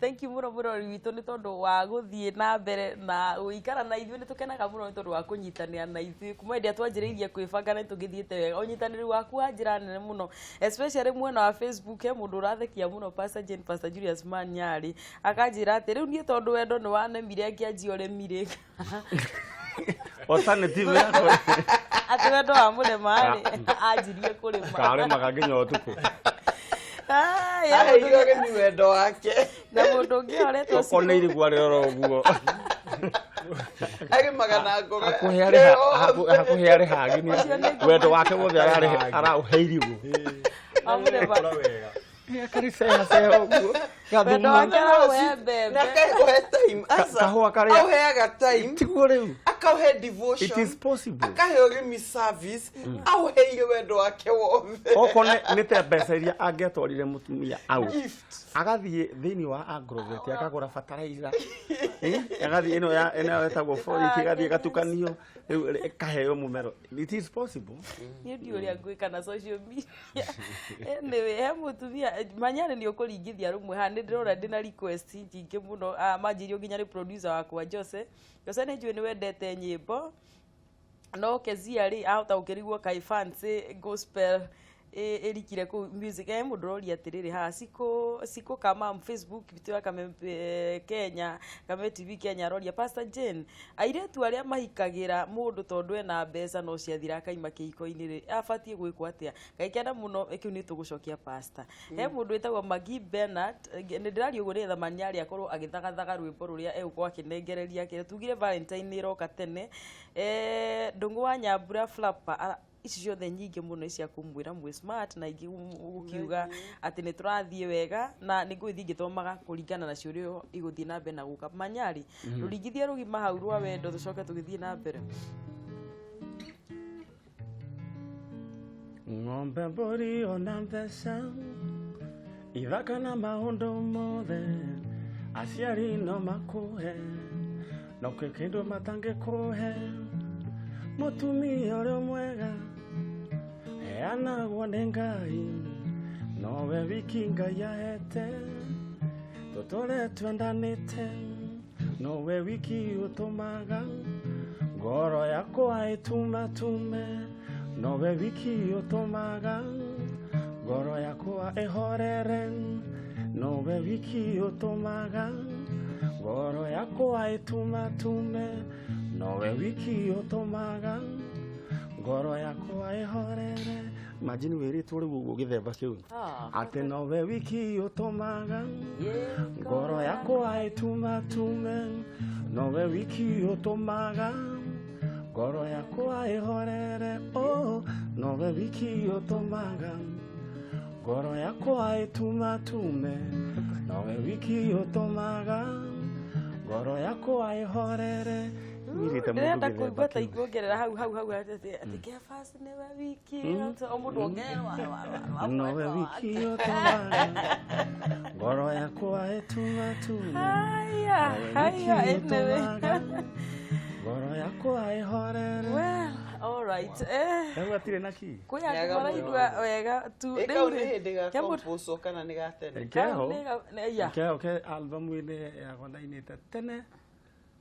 Thank you muno mũrori witũ nĩ tondũ wa gũthiĩ na mbere na gũikara na ithuĩ. Nĩ tũkenaga mũno nĩ tondũ wa kũnyitanĩra na ithuĩ kuma hĩndĩ ĩrĩa twanjĩrĩirie kwĩbanga nĩ tũgĩthiĩte wega. Ũnyitanĩri waku wa njĩra nene mũno, especially mwena wa Facebook. He mũndũ ũrathekia mũno, Pastor Jane, Pastor Julius Manyarĩ, akanjĩra atĩ rĩu niĩ tondũ wendo nĩ wanemire ngĩanjia ũrĩmi rĩ. Alternative yakwa. Atĩ wendo wa mũrema rĩ, anjirie kũrĩma. Karĩmaga nginya ũtukũ. Aya, Aheire ũrĩmi wendo wake. Na mũndũ ũngĩ oretwo Okorwo nĩ irigũ arĩrora ũguo. Arĩmaga na ngoro Hakuhĩ yake arĩ yothe. hakuhĩ arĩ hagi nĩ Ũcio nĩ wendo wake wothe ararĩhe araũhe irigũ. Amũrema. Kũra wega. Akariceha ceha ũguo. Wendo Gathuma. wake araũhe mbembe. Na akaũhe time. Aca. Kahũa karĩa- Aũheaga time. Tiguo rĩu. Akauhe devotion. It is possible. Akahe ũrĩmi service. Aũheire wendo wake wothe. Okorwo nĩ ta mbeca iria angĩatwarire mũtumia out. Gift. Agathiĩ thĩinĩ wa agrovet akagũra fertilizer. Agathiĩ ĩno ya ĩno ĩtagwo folic, ĩgathiĩ ĩgatukanio rĩu ĩkaheo mũmero. It is possible. Niĩ ndiũ ũrĩa ngwĩka na social media. Anyway, he mũtumia manyarĩ nĩ ũkũringithia rũmwe haha. Nĩ ndĩrona ndĩna request nyingĩ mũno. Ah, manjĩirio nginya nĩ producer wakwa Jose. Jose, nĩ njũĩ nĩ wendete nyĩmbo, no Kezia rĩ, ahota gũkĩrigwo kaĩ fancy gospel ĩrikire kũu music. Mũndũ ũroria atĩrĩrĩ haha, Siko Siko Kamam, Facebook bitũ ya Kame Kenya, Kame TV Kenya, aroria Pastor Jane, airĩtu arĩa mahikagĩra mũndũ tondũ ena mbeca no ciathira akaima kĩhiko-inĩ rĩ, abatiĩ gwĩkwo atĩa? Ngaikena mũno. Kĩu nĩ tũgũcokia, Pastor. He mũndũ wĩtagwo Magi Bernard. Nĩ ndĩraria ũguo nĩgetha Manyarĩ akorwo agĩthagathaga rwĩmbo rũrĩa egũkorwo akĩnengereria kĩrĩa tugire Valentine nĩ ĩroka tene. Ndũng'ũ wa Nyambura Flapper, ici ciothe nyingĩ mũno cia kũmwĩra mwĩ smart na ingĩ gũkiuga atĩ nĩ tũrathiĩ wega na nĩ ngũgĩthiĩ ngĩthomaga kũringana na ciũria igũthiĩ na mbere na gũka. Manyarĩ, rũringithie rũgima hau rwa wendo, tũcoke tũgĩthiĩ na mbere. Ng'ombe, mbũri ona mbeca, ithaka na maũndũ mothe aciari no makũhe, no kwĩ kĩndũ matangĩkũhe. Mũtumia ũrĩa mwega heanagwo nĩ Ngai, nowe wiki Ngai ahete tũtũre twendanĩte, nowe wiki ũtũmaga ngoro yakwa ĩtumatume, nowe wiki ũtũmaga ngoro yakwa ĩhorere, nowe wiki ũtũmaga ngoro yakwa ĩtumatume, nowe wiki ũtũmaga ngoro yakwa ĩhorere. Imagine wĩrĩtwo rĩu ũguo gĩthemba kĩu, atĩ nowe wiki ũtũmaga ngoro yakwa ĩtumatume, nowe wiki ũtũmaga ngoro yakwa ĩhorere, oh, nowe wiki ũtũmaga ngoro yakwa ĩtumatume, nowe wiki ũtũmaga ngoro yakwa ĩhorere. Nyirĩte mũndũ Ndĩrenda gĩthemba kũigua ta kĩu. ikuongerera hau hau hau atĩ Kefas nĩwe wiki, o mũndũ ongerera wa Nowe mwendwa wiki wake. ũtũmaga ngoro yakwa ĩtumatume, Haya, nowe haya, wiki anyway. ũtũmaga ngoro yakwa ĩhorere. Well, all right. Rĩu hatirĩ na key. Kwĩ andũ Nĩaga maraigua wega tu. Ĩ Rĩu kau rĩ, nĩ hĩndĩ ga he mũndũ- composwo kana nĩ ga tene? Keho. Kau ya. Keho ke albamu-inĩ yakwa ndainĩte tene.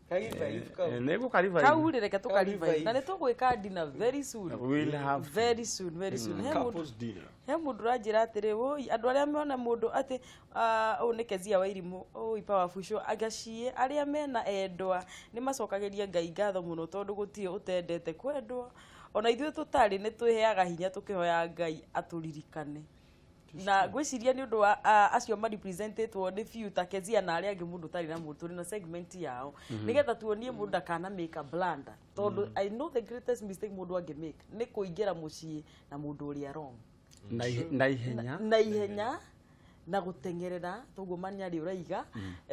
Ka-revive kau. Nĩ gũka-revive. Kau rĩ, reke tũka-revive. Ka-revive. Na nĩ tũgwĩka dinner very soon. We'll have Very soon, very soon. He mũndũ Couples dinner. He mũndũ ũranjĩra atĩrĩ, woi, andũ arĩa mona mũndũ atĩ ũyũ nĩ Kezia Wairimũ, ũi powerful show agaciĩ arĩa mena endwa nĩ macokagĩria Ngai ngatho mũno tondũ gũtirĩ ũtendete kwendwo. Ona ithuĩ tũtarĩ nĩ twĩheaga hinya tũkĩhoya Ngai atũririkane. Na ngwĩciria nĩ ũndũ wa acio marepresentetwo nĩ few ta Kezia na arĩa angĩ, mũndũ ũtarĩ na mũndũ, tũrĩ na segment yao nĩgetha tuonie mũndũ ndakana make a blunder, tondũ I know the greatest mistake mũndũ angĩ make nĩ kũingĩra mũciĩ na mũndũ ũrĩa wrong. Na ihenya. Na ihenya na gũteng'erera toguo manyarĩ ũraiga.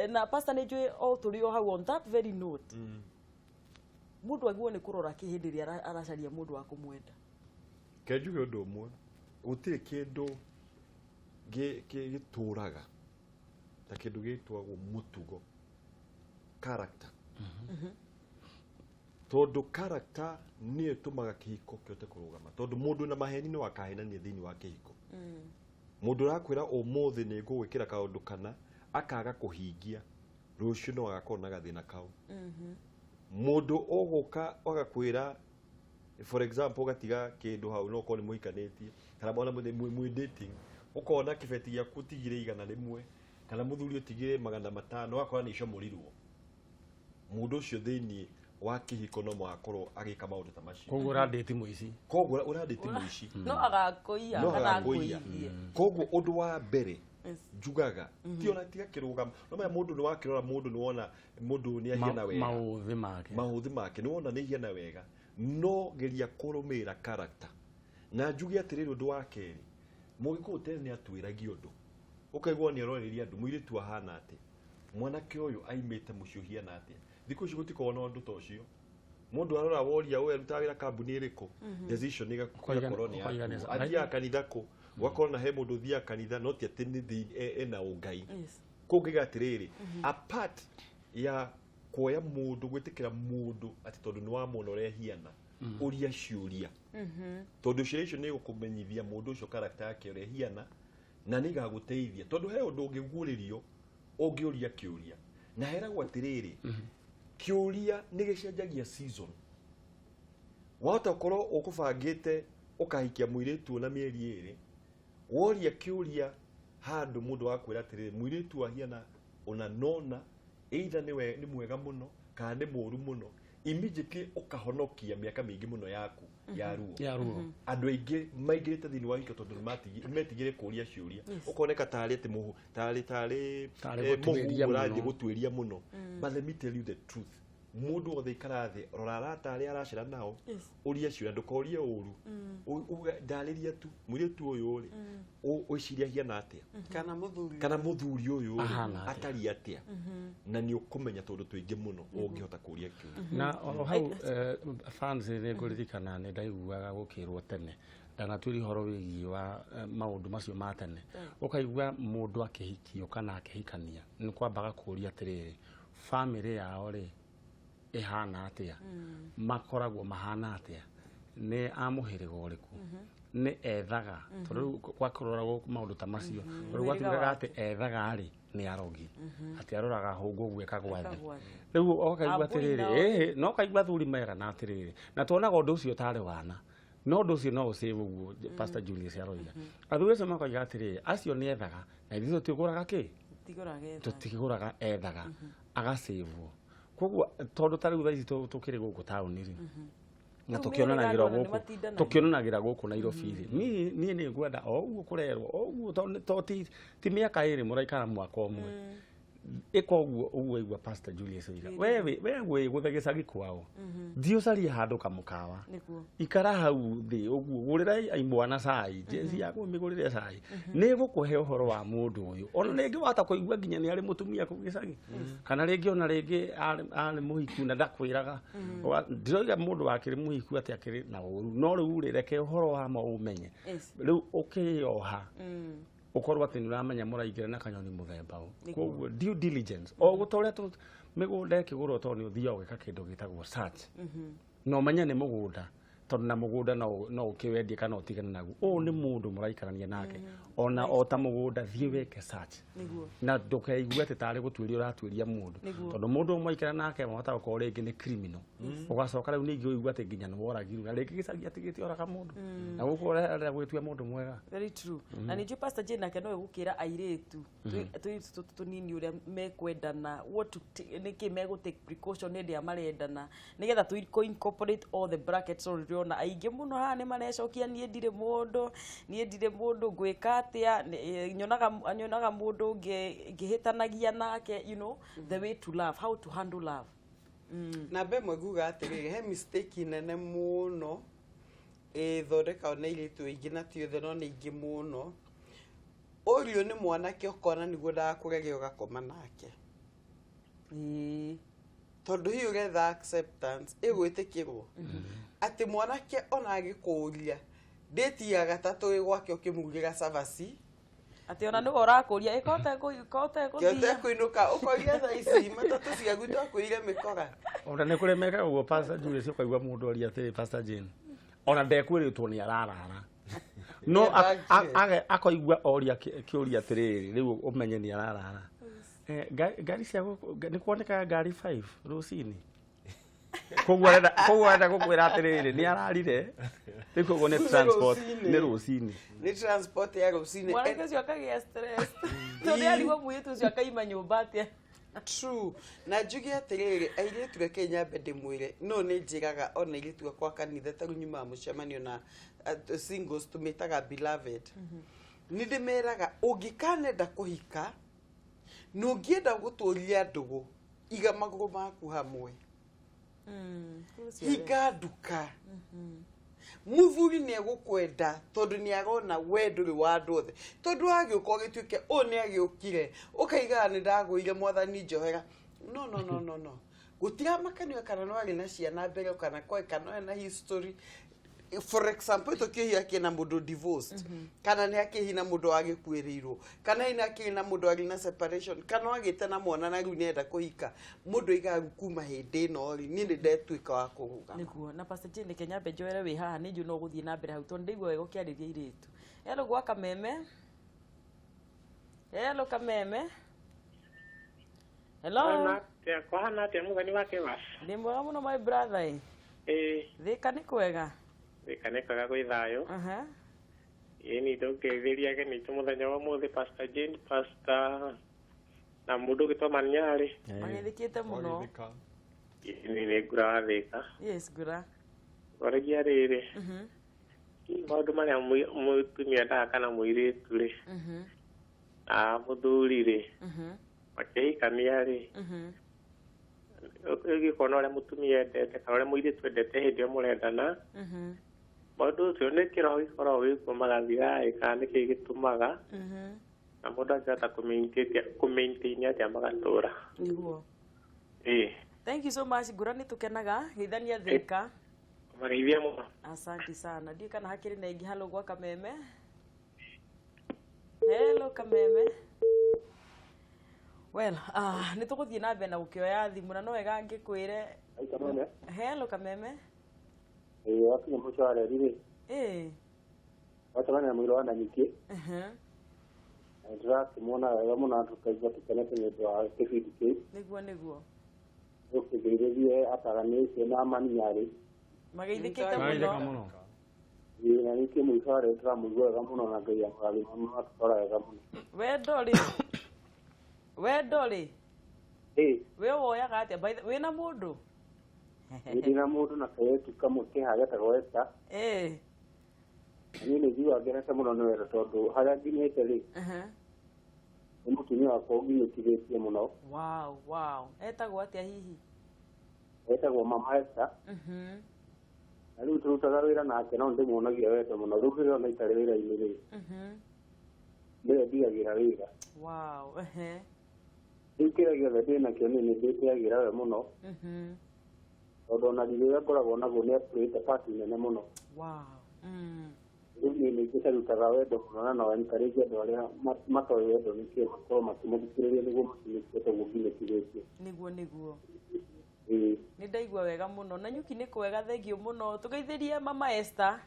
Na pastor, nĩ njũĩ o tũrĩ o hau on that very note, mũndũ agĩrĩirwo nĩ kũrora kĩ hĩndĩ ĩrĩa aracaria mũndũ wa kũmwenda? Ke njuge ũndũ ũmwe, gũtirĩ kĩndũ gĩtũraga ta kĩndũ gĩtwagwo mũtugo, character, tondũ character nĩyo ĩtũmaga kĩhiko kĩhote kũrũgama, tondũ mũndũ na maheni no akahenania thĩinĩ wa kĩhiko. Mũndũ ũrakwĩra ũmũthĩ nĩ ngũgwĩkĩra kaũndũ kana Akaga kũhingia, rũciũ no agakorwo na gathĩna kau. Mũndũ ũgũka agakwĩra, for example, ũgatiga kĩndũ hau, no ũkorwo nĩ mũhikanĩtie kana ona mwĩ dating, ũkona kĩbeti gĩaku ũtigire 100 kana mũthuri ũtigire 500, ũgakora nĩ icomorirwo. Mũndũ ũcio thĩiniĩ wa kĩhiko no mũgakorwo agĩka maũndũ ta macio. Koguo ũrandĩti mũici. Koguo ũrandĩti mũici. No agakũiya no kana agakũiya. akũithie. Koguo ũndũ wa mbere njugaga ti ona tiga kĩrũgamo, no maya mũndũ nĩ wakĩrora mũndũ nĩ wona mũndũ nĩ ahiana wega, maũthĩ make. Maũthĩ make nĩ wona nĩ ihiana wega, no geria kũrũmĩrĩra character. Na njuge atĩrĩrĩ, ũndũ wa kerĩ, mũgĩkũyũ tene nĩ atwĩragia ũndũ, ũkaigua nĩ aroreria andũ mũirĩtu ahana atĩa, mwanake ũyũ aimĩte mũciĩ ũhiana atĩa. Thikũ ici gũtikoragwo na ũndũ ta ũcio. Mũndũ arora woria ũyũ arutaga wĩra kambuni ĩrĩkũ, decision ĩgakorwo nĩ Ũkaiga nĩ- yaku. Athiaga kanitha kũ, ũgakorwo na he mũndũ ũthiaga kanitha no ti atĩ nĩ ena ũngai. Kũngĩga atĩrĩrĩ, apart ya kuoya mũndũ, gwĩtĩkĩra mũndũ atĩ tondũ nĩ wamwona ũrĩa ahiana, ũria ciũria, tondũ ciũria icio nĩ igũkũmenyithia mũndũ ũcio character yake ũrĩa ĩhiana, na nĩ igagũteithia, tondũ he ũndũ ũngĩguũrĩrio ũngĩũria kĩũria. Na heragwo atĩrĩrĩ, kĩũria nĩ gĩcenjagia season. Wahota gũkorwo ũkũbangĩte ũkahikia mũirĩtu na mĩeri 2, woria kĩũria handũ mũndũ wakwĩra atĩrĩrĩ, mũirĩtu ahiana ũna nona, either nĩ mwega mũno kana nĩ mũru mũno, immediately ũkahonokia mĩaka mĩingĩ mũno yaku ya ruo. Ya ruo. Andũ aingĩ maingĩrĩte thĩinĩ wa gĩko tondũ nĩmetigĩre kũria ciũria, ũkoneka tarĩ atĩ mũhu tarĩ Tarĩ mũhu gũtuĩria ũrathiĩ mũno. Gũtuĩria mũno. But let me tell you the truth, mũndũ wothe ikara thĩ, rora arata arĩa aracera nao, ũrie ciũria, ndũkorie ũru. Uge, ndarĩria tu mũirĩtu ũyũ rĩ, ũciria ahiana atĩa, kana mũthuri, kana mũthuri ũyũ rĩ, Ahana atĩa? Atariĩ atĩa, na nĩ ũkũmenya tondũ tũingĩ mũno ũngĩhota kũria kĩũria. Na oro hau fans, nĩ ngũririkana nĩ ndaiguaga gũkĩrwo tene, ndanatuĩria ũhoro wĩgiĩ wa maũndũ macio ma tene, ũkaigua mũndũ akĩhikio kana akĩhikania nĩ kwambaga kũũria atĩrĩrĩ, bamĩrĩ yao rĩ ĩhana atĩa, makoragwo mahana atĩa, nĩ a mũhĩrĩga ũrĩkũ, nĩ ethaga, tondũ rĩu gwakũroragwo maũndũ ta macio, tondũ gwatuĩkaga atĩ ethaga rĩ nĩ arogi, atĩ aroraga hũngũ ũguo ĩkagwa thĩ. Ĩkagwa thĩ. Rĩu ũkaigua Ambũi atĩrĩrĩ, nao. ĩhĩ, no ũkaigua athuri merana atĩrĩrĩ, na tuonaga ũndũ ũcio tarĩ wana, no ũndũ ũcio no ũcĩvũ ũguo Pastor Julius aroiga. Athuri acio makoiga atĩrĩrĩ, acio nĩ ethaga na ithuĩ tũtigũraga kĩ, Tigũraga ethaga. Tũtigũraga, ethaga agacĩvwo. Koguo tondũ ta rĩu thaa ici tũkĩrĩ gũkũ taũni rĩ, na Rĩu tũkĩonanagĩra mĩhĩrĩga andũ gũkũ, nĩmatindanagia. Tũkĩonanagĩra gũkũ Nairobi rĩ, niĩ nĩ ngwenda o ũguo kũrerwo o ũguo, tondũ ti mĩaka 2 mũraikara mwaka ũmwe, ĩka ũguo ũguo aigua Pastor Julius oiga. We wĩ gũthe gĩcagi kwao, thiĩ ũcarie handũ kamũkawa, ikara hau thĩ ũguo, gũrĩra imwana cai, jeci yaku mĩgũrĩre cai, nĩ gũkũhe ũhoro wa mũndũ ũyũ. Ona rĩngĩ wahota kũigua nginya nĩ arĩ mũtumia kũu gĩcagi, kana rĩngĩ ona rĩngĩ arĩ mũhiku na ndakwĩraga. Ndiroiga mũndũ wakĩrĩ mũhiku atĩ akĩrĩ na ũru, no rĩu rĩ, reke ũhoro wa ma ũmenye. Rĩu ũkĩyoha, ũkorwo atĩ nĩ ũramenya mũraingĩra na kanyoni mũthemba ũ. Koguo due diligence, o gũta ũrĩa mĩgũnda ĩkĩgũrwo, tondũ nĩ ũthiaga ũgĩka kĩndũ gĩtagwo search, na ũmenye nĩ mũgũnda, tondũ na mũgũnda no ũkĩwendie kana ũtigane naguo. Ũyũ nĩ mũndũ mũraikarania nake, ona o ta mũgũnda, thiĩ wĩke search, na ndũkeigue atĩ tarĩ gũtuĩria ũratuĩria mũndũ, tondũ mũndũ ũmwe aikara nake wahota gũkorwo rĩngĩ nĩ criminal, ũgacoka rĩu ningĩ ũigue atĩ nginya nĩ woragirwo, na rĩngĩ gĩcagi atigĩte oraga mũndũ, na gũkũ ũrenda gwĩtua mũndũ mwega. Very true. Na ningĩ Pastor Jane nake no egũkĩra airĩtu tũirĩtu tũtũ tũnini ũrĩa mekwendana, what to nĩkĩ megũ take precaution hĩndĩ ĩrĩa marendana, nĩgetha tũ incorporate all the brackets. Ũrĩona aingĩ mũno haha nĩ marecokia, niĩ ndirĩ mũndũ, niĩ ndirĩ mũndũ, ngwĩka atĩa? Nyonaga mũndũ ngĩhĩtanagia nake, the way to love, how to handle love. Namba ĩmwe nguga atĩrĩrĩ, he mistake nene mũno ĩthondekagwo nĩ airĩtu aingĩ, na ti othe no nĩ aingĩ mũno. Ũrio nĩ mwanake ũkona nĩguo ndagakũrege, ũgakoma nake, tondũ hihi ũretha acceptance, ĩgwĩtĩkĩrwo atĩ mwanake ona agĩkũria ndĩti ya gatatũ wĩ gwake ũkĩmurugĩra cabaci. Atĩ ona nĩwe ũrakũria ĩkote kĩote gũthiĩ kũinũka, ũkoria thaa ici matatũ ciaku twakwĩire mĩkora. Ona nĩ kũrĩ mekaga ũguo, Pastor Julius, ũkaigua mũndũ aria atĩrĩ, Pastor Jane, ona ndekwĩrĩtwo nĩ ararara, no akoigua oria kĩũria atĩrĩrĩ, rĩu ũmenye nĩ ararara. Ngari cia nĩ kuonekaga ngari 5 rũcinĩ. Koguo arenda gũkwĩra atĩrĩrĩ, nĩ ararire rĩu, koguo nĩ Nĩ transport. rũcinĩ. Nĩ rũcinĩ. Nĩ transport ya rũcinĩ. Mwanake ũcio akagĩa stress tondũ arigwo mũirĩtu ũcio akaima nyũmba atĩa. True. Na njuge atĩrĩrĩ, airĩtu, reke nyambe ndĩmwĩre, no nĩ njĩraga ona airĩtu akwa kanitha, ta rĩu nyumaga mũcemanio na singles tũmĩtaga beloved, nĩ ndĩmeraga ũngĩkanenda kũhika na ũngĩenda gũtũria ndũgũ, iga magũrũ maku hamwe, hinga nduka. Mũthuri nĩ egũkwenda tondũ nĩ arona we ndũrĩ wa andũ othe, tondũ wagĩũka ũgĩtuĩke ũũ nĩ agĩũkire ũkaigaga nĩ ndagũire, mwathani njohera. No, no, no, no, no, gũtiramakanio kana no arĩ na ciana mbere kana kwa kana na history. For example, tũkĩhia kĩna mũndũ divorced, kana nĩ akĩhi na mũndũ wagĩkuĩrĩirwo, kana hihi akĩrĩ na mũndũ arĩ na separation, kana wagĩte na mwana na rĩu nĩenda kũhika, mũndũ aigaga rĩu kuma hĩndĩ ĩno rĩ, niĩ nĩ ndetuĩka wa kũrũgama. Nĩguo. Na Pastor Jane, Kenyambe njoere wĩ haha, nĩ njũĩ no gũthiĩ na mbere hau tondũ ndĩigua wega ũkĩarĩria airĩtu. Hello gwa Kameme. Hello Kameme, hello. Kwahana atia, mũgeni wa Kĩvas? Ndĩ mwega mũno, my brother ĩ. Ĩĩ. Thĩka nĩ kwega? Thĩka nĩ kwega, gwĩ thayũ. Ĩĩ, nĩ tũngeithĩria ageni aitũ mũthenya wa ũmũthĩ, Pastor Jane, Pastor na mũndũ ũgĩtwo Manyarĩ. Magĩthĩkĩte mũno. Wagĩthĩka. Ĩĩ, nĩ ngura wa Thĩka. Yes, ngura. Ngoragia rĩrĩ, hihi maũndũ marĩa mũtumia endaga kana mũirĩtu rĩ na mũthuri rĩ makĩhikania rĩ, ũgĩkorwo na ũrĩa mũtumia endete kana ũrĩa mũirĩtu endete hĩndĩ ĩyo mũrendana, maũndũ ũcio nĩ kĩroho gĩkoragwo gĩkuo magathira ĩ, kana nĩkĩ gĩtũmaga na mũndũ angĩhota kũ-maintain atĩa magatũra? Nĩguo. Ĩĩ. Thank you so much, ngura, nĩ tũkenaga geithania Thĩka. Mageithia mũno. Asante sana. Ndiũĩ kana hakĩrĩ na ingĩ. Halo gwa Kameme. Hello Kameme. Well, nĩ tũgũthiĩ na mbere na gũkĩoya thimũ na no wega ngĩkwĩre. Hello Kameme. Ĩĩ, wakinya mũico wa reri rĩ, ĩĩ, wacemania na mũirũ wa Nanyuki. Na nĩtũrakĩmuona wega mũno na tũkaigua tũkenete nĩ ũndũ wa kĩbindi kĩu. Nĩguo. Ũkĩgeithĩrie atarani acio na Maniarĩ. Mageithĩkĩte Mageithĩka mũno. Mũno. Ĩĩ, na ningĩ mũico wa reri tũramũigua wega mũno na Ngai amũrathime mũno, atũtwara wega mũno. Wendo rĩ, Ĩĩ. we woyaga atĩa? Wĩna mũndũ? Nĩ ndĩ na mũndũ na kairĩtu kamwe keha getagwo Esther. Na niĩ nĩ njiguaga ngenete mũno nĩ wendo tondũ harĩa nginyĩte rĩ, nĩ mũtumia wakwa ũnginyũkithĩtie mũno. Wow, etagwo atĩa hihi? Etagwo Mama Esther. Na rĩu tũrutaga wĩra nake, no ndĩmuonagia wendo mũno. Rĩu rĩrĩa ona itarĩ wĩra-inĩ rĩ, nĩwe ndigagĩra wĩra. Wow ehe Rĩu kĩrĩa gĩothe ndĩ nakĩo niĩ nĩ ndĩtĩagĩra we mũno, tondũ ona riri ũrĩa ngoragwo naguo nĩ atũĩte pati nene mũno. Rĩu niĩ nĩ njĩcarutaga wendo mũno, na no encourage andũ arĩa matoĩ wendo nĩkĩo makorwo makĩmũthikĩrĩria nĩguo makinyũkie toguo nginyũkithĩtie. Nĩguo. Ĩĩ. Nĩ ndaigua wega mũno. Na nyuki nĩ kwega, thengio mũno, tũgeithĩrie Mama Esther.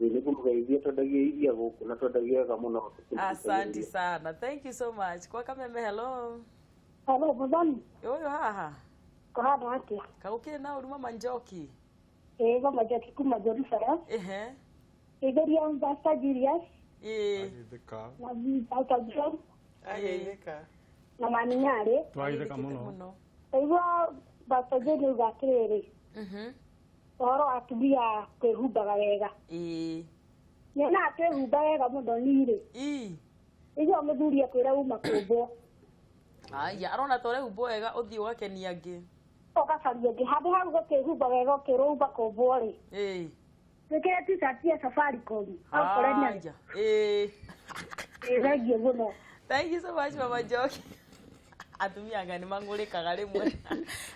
Ĩĩ, nĩ ngũmũgeithia, twendagia iria gũkũ na twendagia wega mũno. Asante sana, thank you so much. Kwa Kameme, hello. Hello, Mũthoni. Ũyũ haha. Kũhana atĩa? Kagũkĩrĩ na ũru, Mama Njoki. Ĩĩ, Mama Njoki kuma Jerusalem. Ĩgeria Pastor Julius Agĩthĩka. Na Pastor John Ageithĩka. Na Maninyarĩ. Twagithĩka mũno. Ndaigua Pastor John auga atĩrĩrĩ, ũhoro wa atumia kwĩhumbaga wega. Nyonaga twĩhumba wega mũno nirĩ. Igua mũthuri akwĩra uma kũmbwo. Aya, arona ta ũrehumbwo wega ũthiĩ ũgakenia angĩ. Ũgacaria ũngĩ. Handũ hau gũkĩhumba wega ũkĩrwo uma kũmbwo rĩ. Twĩkĩre t-shirt ya Safaricom. Akorwo nĩ Aya. Ĩĩ. Thengiũ mũno. Thank you so much, Mama Njoki. Atumia anga nĩ mang'ũrĩkaga rĩmwe.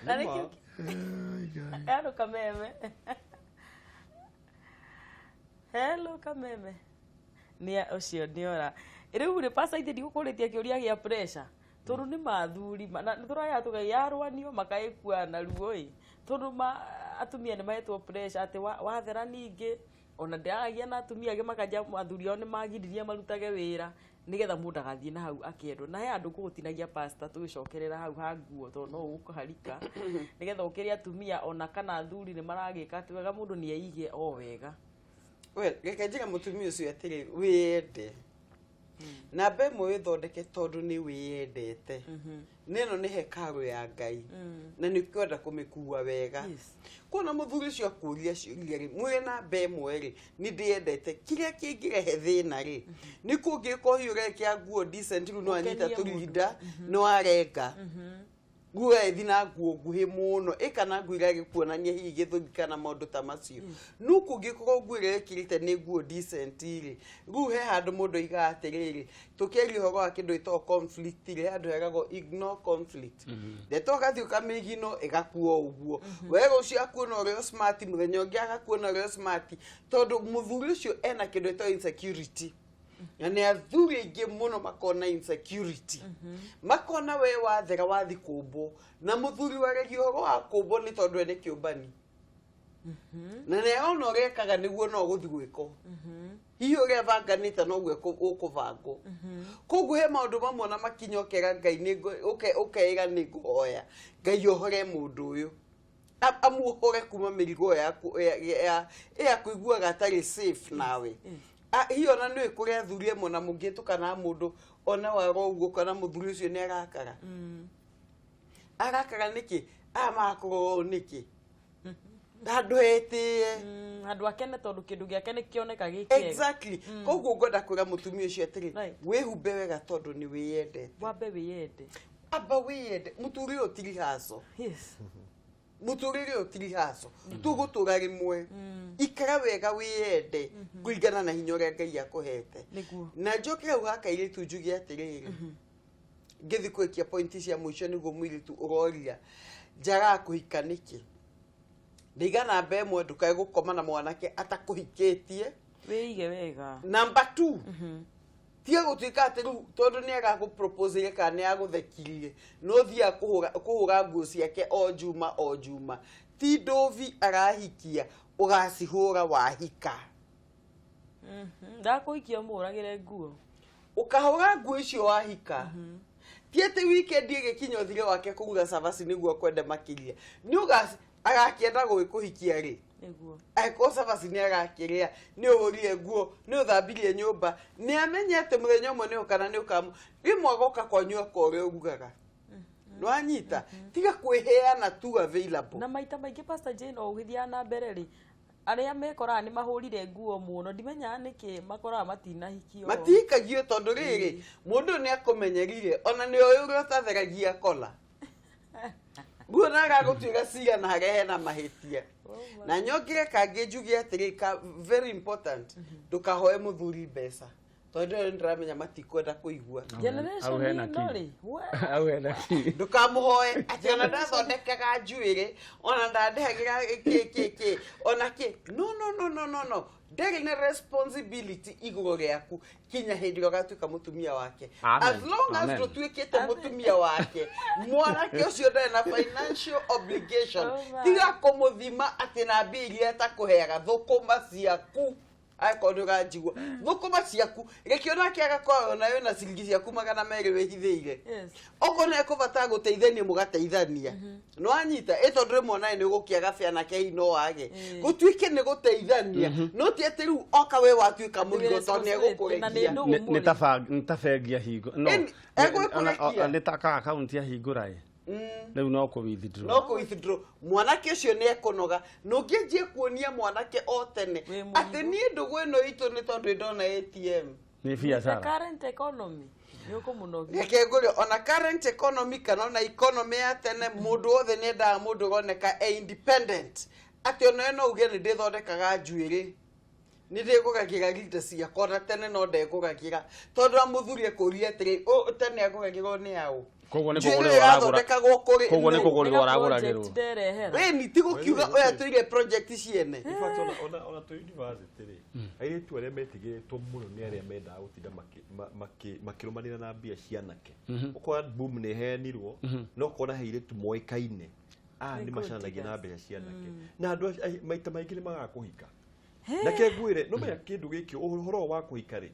Na nĩkĩo. Hello Kameme. Hello Kameme. Nĩ ũcio nĩ ora. Rĩu rĩ, Pastor, ithe ndigũkũrĩtie kĩũria gĩa pressure. Tondũ nĩ mathuri na nĩ tũraya tũkaiyarwanio makaĩkua naruo ĩ. Tondũ ma atumia nĩ mahetwo pressure atĩ wathera ningĩ ona ndĩraragia na atumia angĩ makanja athuri ao nĩ magiririe marutage wĩra. Nĩgetha mũndũ agathiĩ na hau akĩendwo. Na he andũ ngũgũtinagia, pastor, tũgĩcokerera hau ha nguo, tondũ no ũgũkũharika, nĩgetha ũkĩrĩ atumia ona kana athuri nĩ maragĩka atĩ wega mũndũ nĩ eige o wega. Well, reke njĩre mũtumia ũcio atĩrĩ, wĩyende. Namba ĩmwe, wĩthondeke tondũ nĩ wĩyendete. Nĩ ĩno nĩ hekarũ ya Ngai na nĩ ũkwenda kũmĩkua wega. Kuona mũthuri ũcio akũria ciũria rĩ, mwĩre namba ĩmwe rĩ, nĩ ndĩyendete. Kĩrĩa kĩngĩrehe thĩna rĩ, nĩ kũngĩkorwo hihi ũrekĩra nguo decent, rĩu no anyita Ũkenie mũndũ. Tũrinda nĩ warenga nguo ĩthi na nguo nguhĩ mũno, ĩka na nguo iria gĩkuonania hihi gĩthũri kana maũndũ ta macio. No kũngĩkorwo nguo ĩrĩa ĩkĩrĩte nĩ nguo decent rĩ, rĩu he handũ mũndũ aigaga atĩrĩrĩ, tũkĩaria ũhoro wa kĩndũ gĩtagwo conflict rĩ, he handũ heragwo ignore conflict. Ndeto ũgathiĩ ũkamĩigino ĩgakua ũguo. We rũciũ akuona ũrĩa smart, mũthenya ũngĩ agakuona ũrĩa smart, tondũ mũthuri ũcio ena kĩndũ gĩtagwo insecurity, na nĩ athuri aingĩ mũno makona insecurity, makona we wathera wathi kũmbwo. Na mũthuri waragia ũhoro wa kũmbwo nĩ tondũ we nĩ kĩũmbani na nĩ arona ũrĩa ekaga nĩguo no gũthi gwĩkwo, hihi ũrĩa banganĩte noguo ũkũbangwo. Koguo he maũndũ mamwe na makinya ũkera Ngai ũkeĩra nĩ ngũhoya Ngai ohore mũndũ ũyũ, amuohore kuma mĩrigo ya kũiguaga atarĩ safe nawe. Hihi ona nĩ kũrĩ athuri amwe na mũngĩtũkana na mũndũ ona wara ũguo, kana mũthuri ũcio nĩ arakara. Arakara nĩkĩ? Aya magakorwo nĩkĩ handũ hetĩe? Handũ akene tondũ kĩndũ gĩake nĩ kĩoneka gĩ kĩega. Exactly. Koguo ngwenda kwĩra mũtumia ũcio atĩrĩ, wĩhumbe wega tondũ nĩ wĩyendete. Wambe wĩyende. Amba wĩyende. Mũtũrĩre ũyũ ti rehearsal. Mũtũrĩre ũyũ ti rehearsal, tũgũtũra rĩmwe. Ikara wega, wĩyende kũringana na hinya ũrĩa Ngai akũhete. Na njoke hau ha kairĩtu njuge atĩrĩrĩ, ngĩthi kũĩkia pointi cia mũico nĩguo mũirĩtu ũroria njagaga kũhika nĩkĩ. Ndaiga namba ĩmwe, ndũkae gũkoma na mwanake atakũhikĩtie. Wĩige wega. Namba 2, tiga gũtuĩka atĩ rĩu tondũ nĩ agakũproposire kana nĩ agũthekirie no thiaga kũhũra nguo ciake o juma o juma. Ti ndũvi arahikia ũgacihũra wahika. Ndakũhikia ũmũhũragĩre nguo. Ũkahũra nguo icio wahika, ti atĩ weekend ĩgĩkinya ũthire wake kũruga cabaci nĩguo akwende makĩria. Nĩ ũgaci agakĩenda gũgĩkũhikia rĩ? Angĩkorwo cabaci nĩ agakĩrĩa, nĩ ũhũrire nguo, nĩ ũthambirie nyũmba, nĩ amenye atĩ mũthenya ũmwe nĩ ũkana nĩ ũkamu rĩmwe agoka kwanyu akorĩa ũrugaga. Nĩwanyita? Tiga kwĩheana tu available. Na maita maingĩ, Pastor Jane, o ũgĩthiaga na mbere rĩ, arĩa mekoraga nĩ mahũrire nguo mũno, ndimenyaga nĩkĩ makoraga matinahikio. Matihikagio tondũ rĩrĩ, mũndũ ũyũ nĩ akũmenyerire, ona nĩ oĩ ũrĩa ũtatheragia kola guo na agagũtuĩra cira na harĩa hena mahĩtia. Na nyongere kangĩ njuge atĩrĩ, ka very important, ndũkahoe mũthuri mbeca, tondũ ĩyo nĩndĩramenya matikwenda kũigua. Generation Hau hena ĩno key. rĩ, we. Hau hena key. Ndũkamũhoe atĩ ona ndathondekaga njuĩrĩ, ona ndandĩhagĩra kĩ kĩ kĩ ona kĩ. No, no, no, no, no, no, ndarĩ na responsibility igũrũ rĩaku kinya hĩndĩ ĩrĩa ũgatuĩka mũtumia wake. Amen. As long as Amen. ndũtuĩkĩte mũtumia wake, mwanake ũcio ndarĩ na financial obligation. Oh my. Tiga kũmũthima atĩ na mbia iria atakũheaga. Thũkũma ciaku, angĩkorwo nĩ ũranjigua, thũkũma ciaku. Reke onake agakorwo ona wĩna ciringi ciaku 200 wĩhithĩire. Okorwo nĩ ekũbatara gũteithania, mũgateithania. Nĩwanyita? Ĩ tondũ rĩmwe onawe nĩ ũgũkĩaga bĩa nake hihi no wage gũtuĩke nĩ gũteithania, no ti atĩ rĩu oka we watuĩka mũrigo tondũ nĩ Na nĩ egũkũrekia. ndũgũ Nĩ ta nĩ ta bengi ahingo no. Ĩni, egwĩkũrekia. Nĩ ta ka akaunti ahingũra ĩ, rĩu no kũ withdraw. No kũ withdraw. Mwanake ũcio nĩ ekũnoga na ũngĩanjia kuonia mwanake o tene Wĩ mũrigo. atĩ niĩ ndũgũ ĩno itũ nĩ tondũ ndona ATM. Nĩ The biacara. current economy nĩ ũkũmũnogia. Reke ngũrĩ, ona current economy kana ona economy ya tene, mũndũ wothe nĩ endaga mũndũ ũroneka e independent, atĩ ona we no uge nĩ ndĩthondekaga njuĩrĩ, nĩ ndĩgũragĩra rinda ciakwa. Na tene no ndegũragĩra, tondũ wa mũthuri ekũria atĩrĩ, "Tene agũragĩrwo nĩ aũ?" Koguo nĩ Njuĩrĩ kũgũrĩrwo aragũra. ĩrathondekagwo kũrĩ Koguo nĩ nũ? kũgũrĩrwo Nĩ ga aragũragĩrwo. project nderehera. Ĩni ti gũkiuga ũyũ atũire project ciene. In fact, ona twĩ university rĩ, airĩtu arĩa metigĩrĩtwo mũno nĩ arĩa mendaga gũtinda makĩrũmanĩra na mbia cia anake. Ũkora boom nĩ ĩheanirwo, no ũkona he airĩtu moĩkaine aya Nĩ nĩ gold macaranagia na diggers. mbeca cia anake, na andũ maita maingĩ nĩ magaga kũhika. Na ke ngwĩre, no menya kĩndũ gĩkĩ, ũhoro wa kũhika rĩ,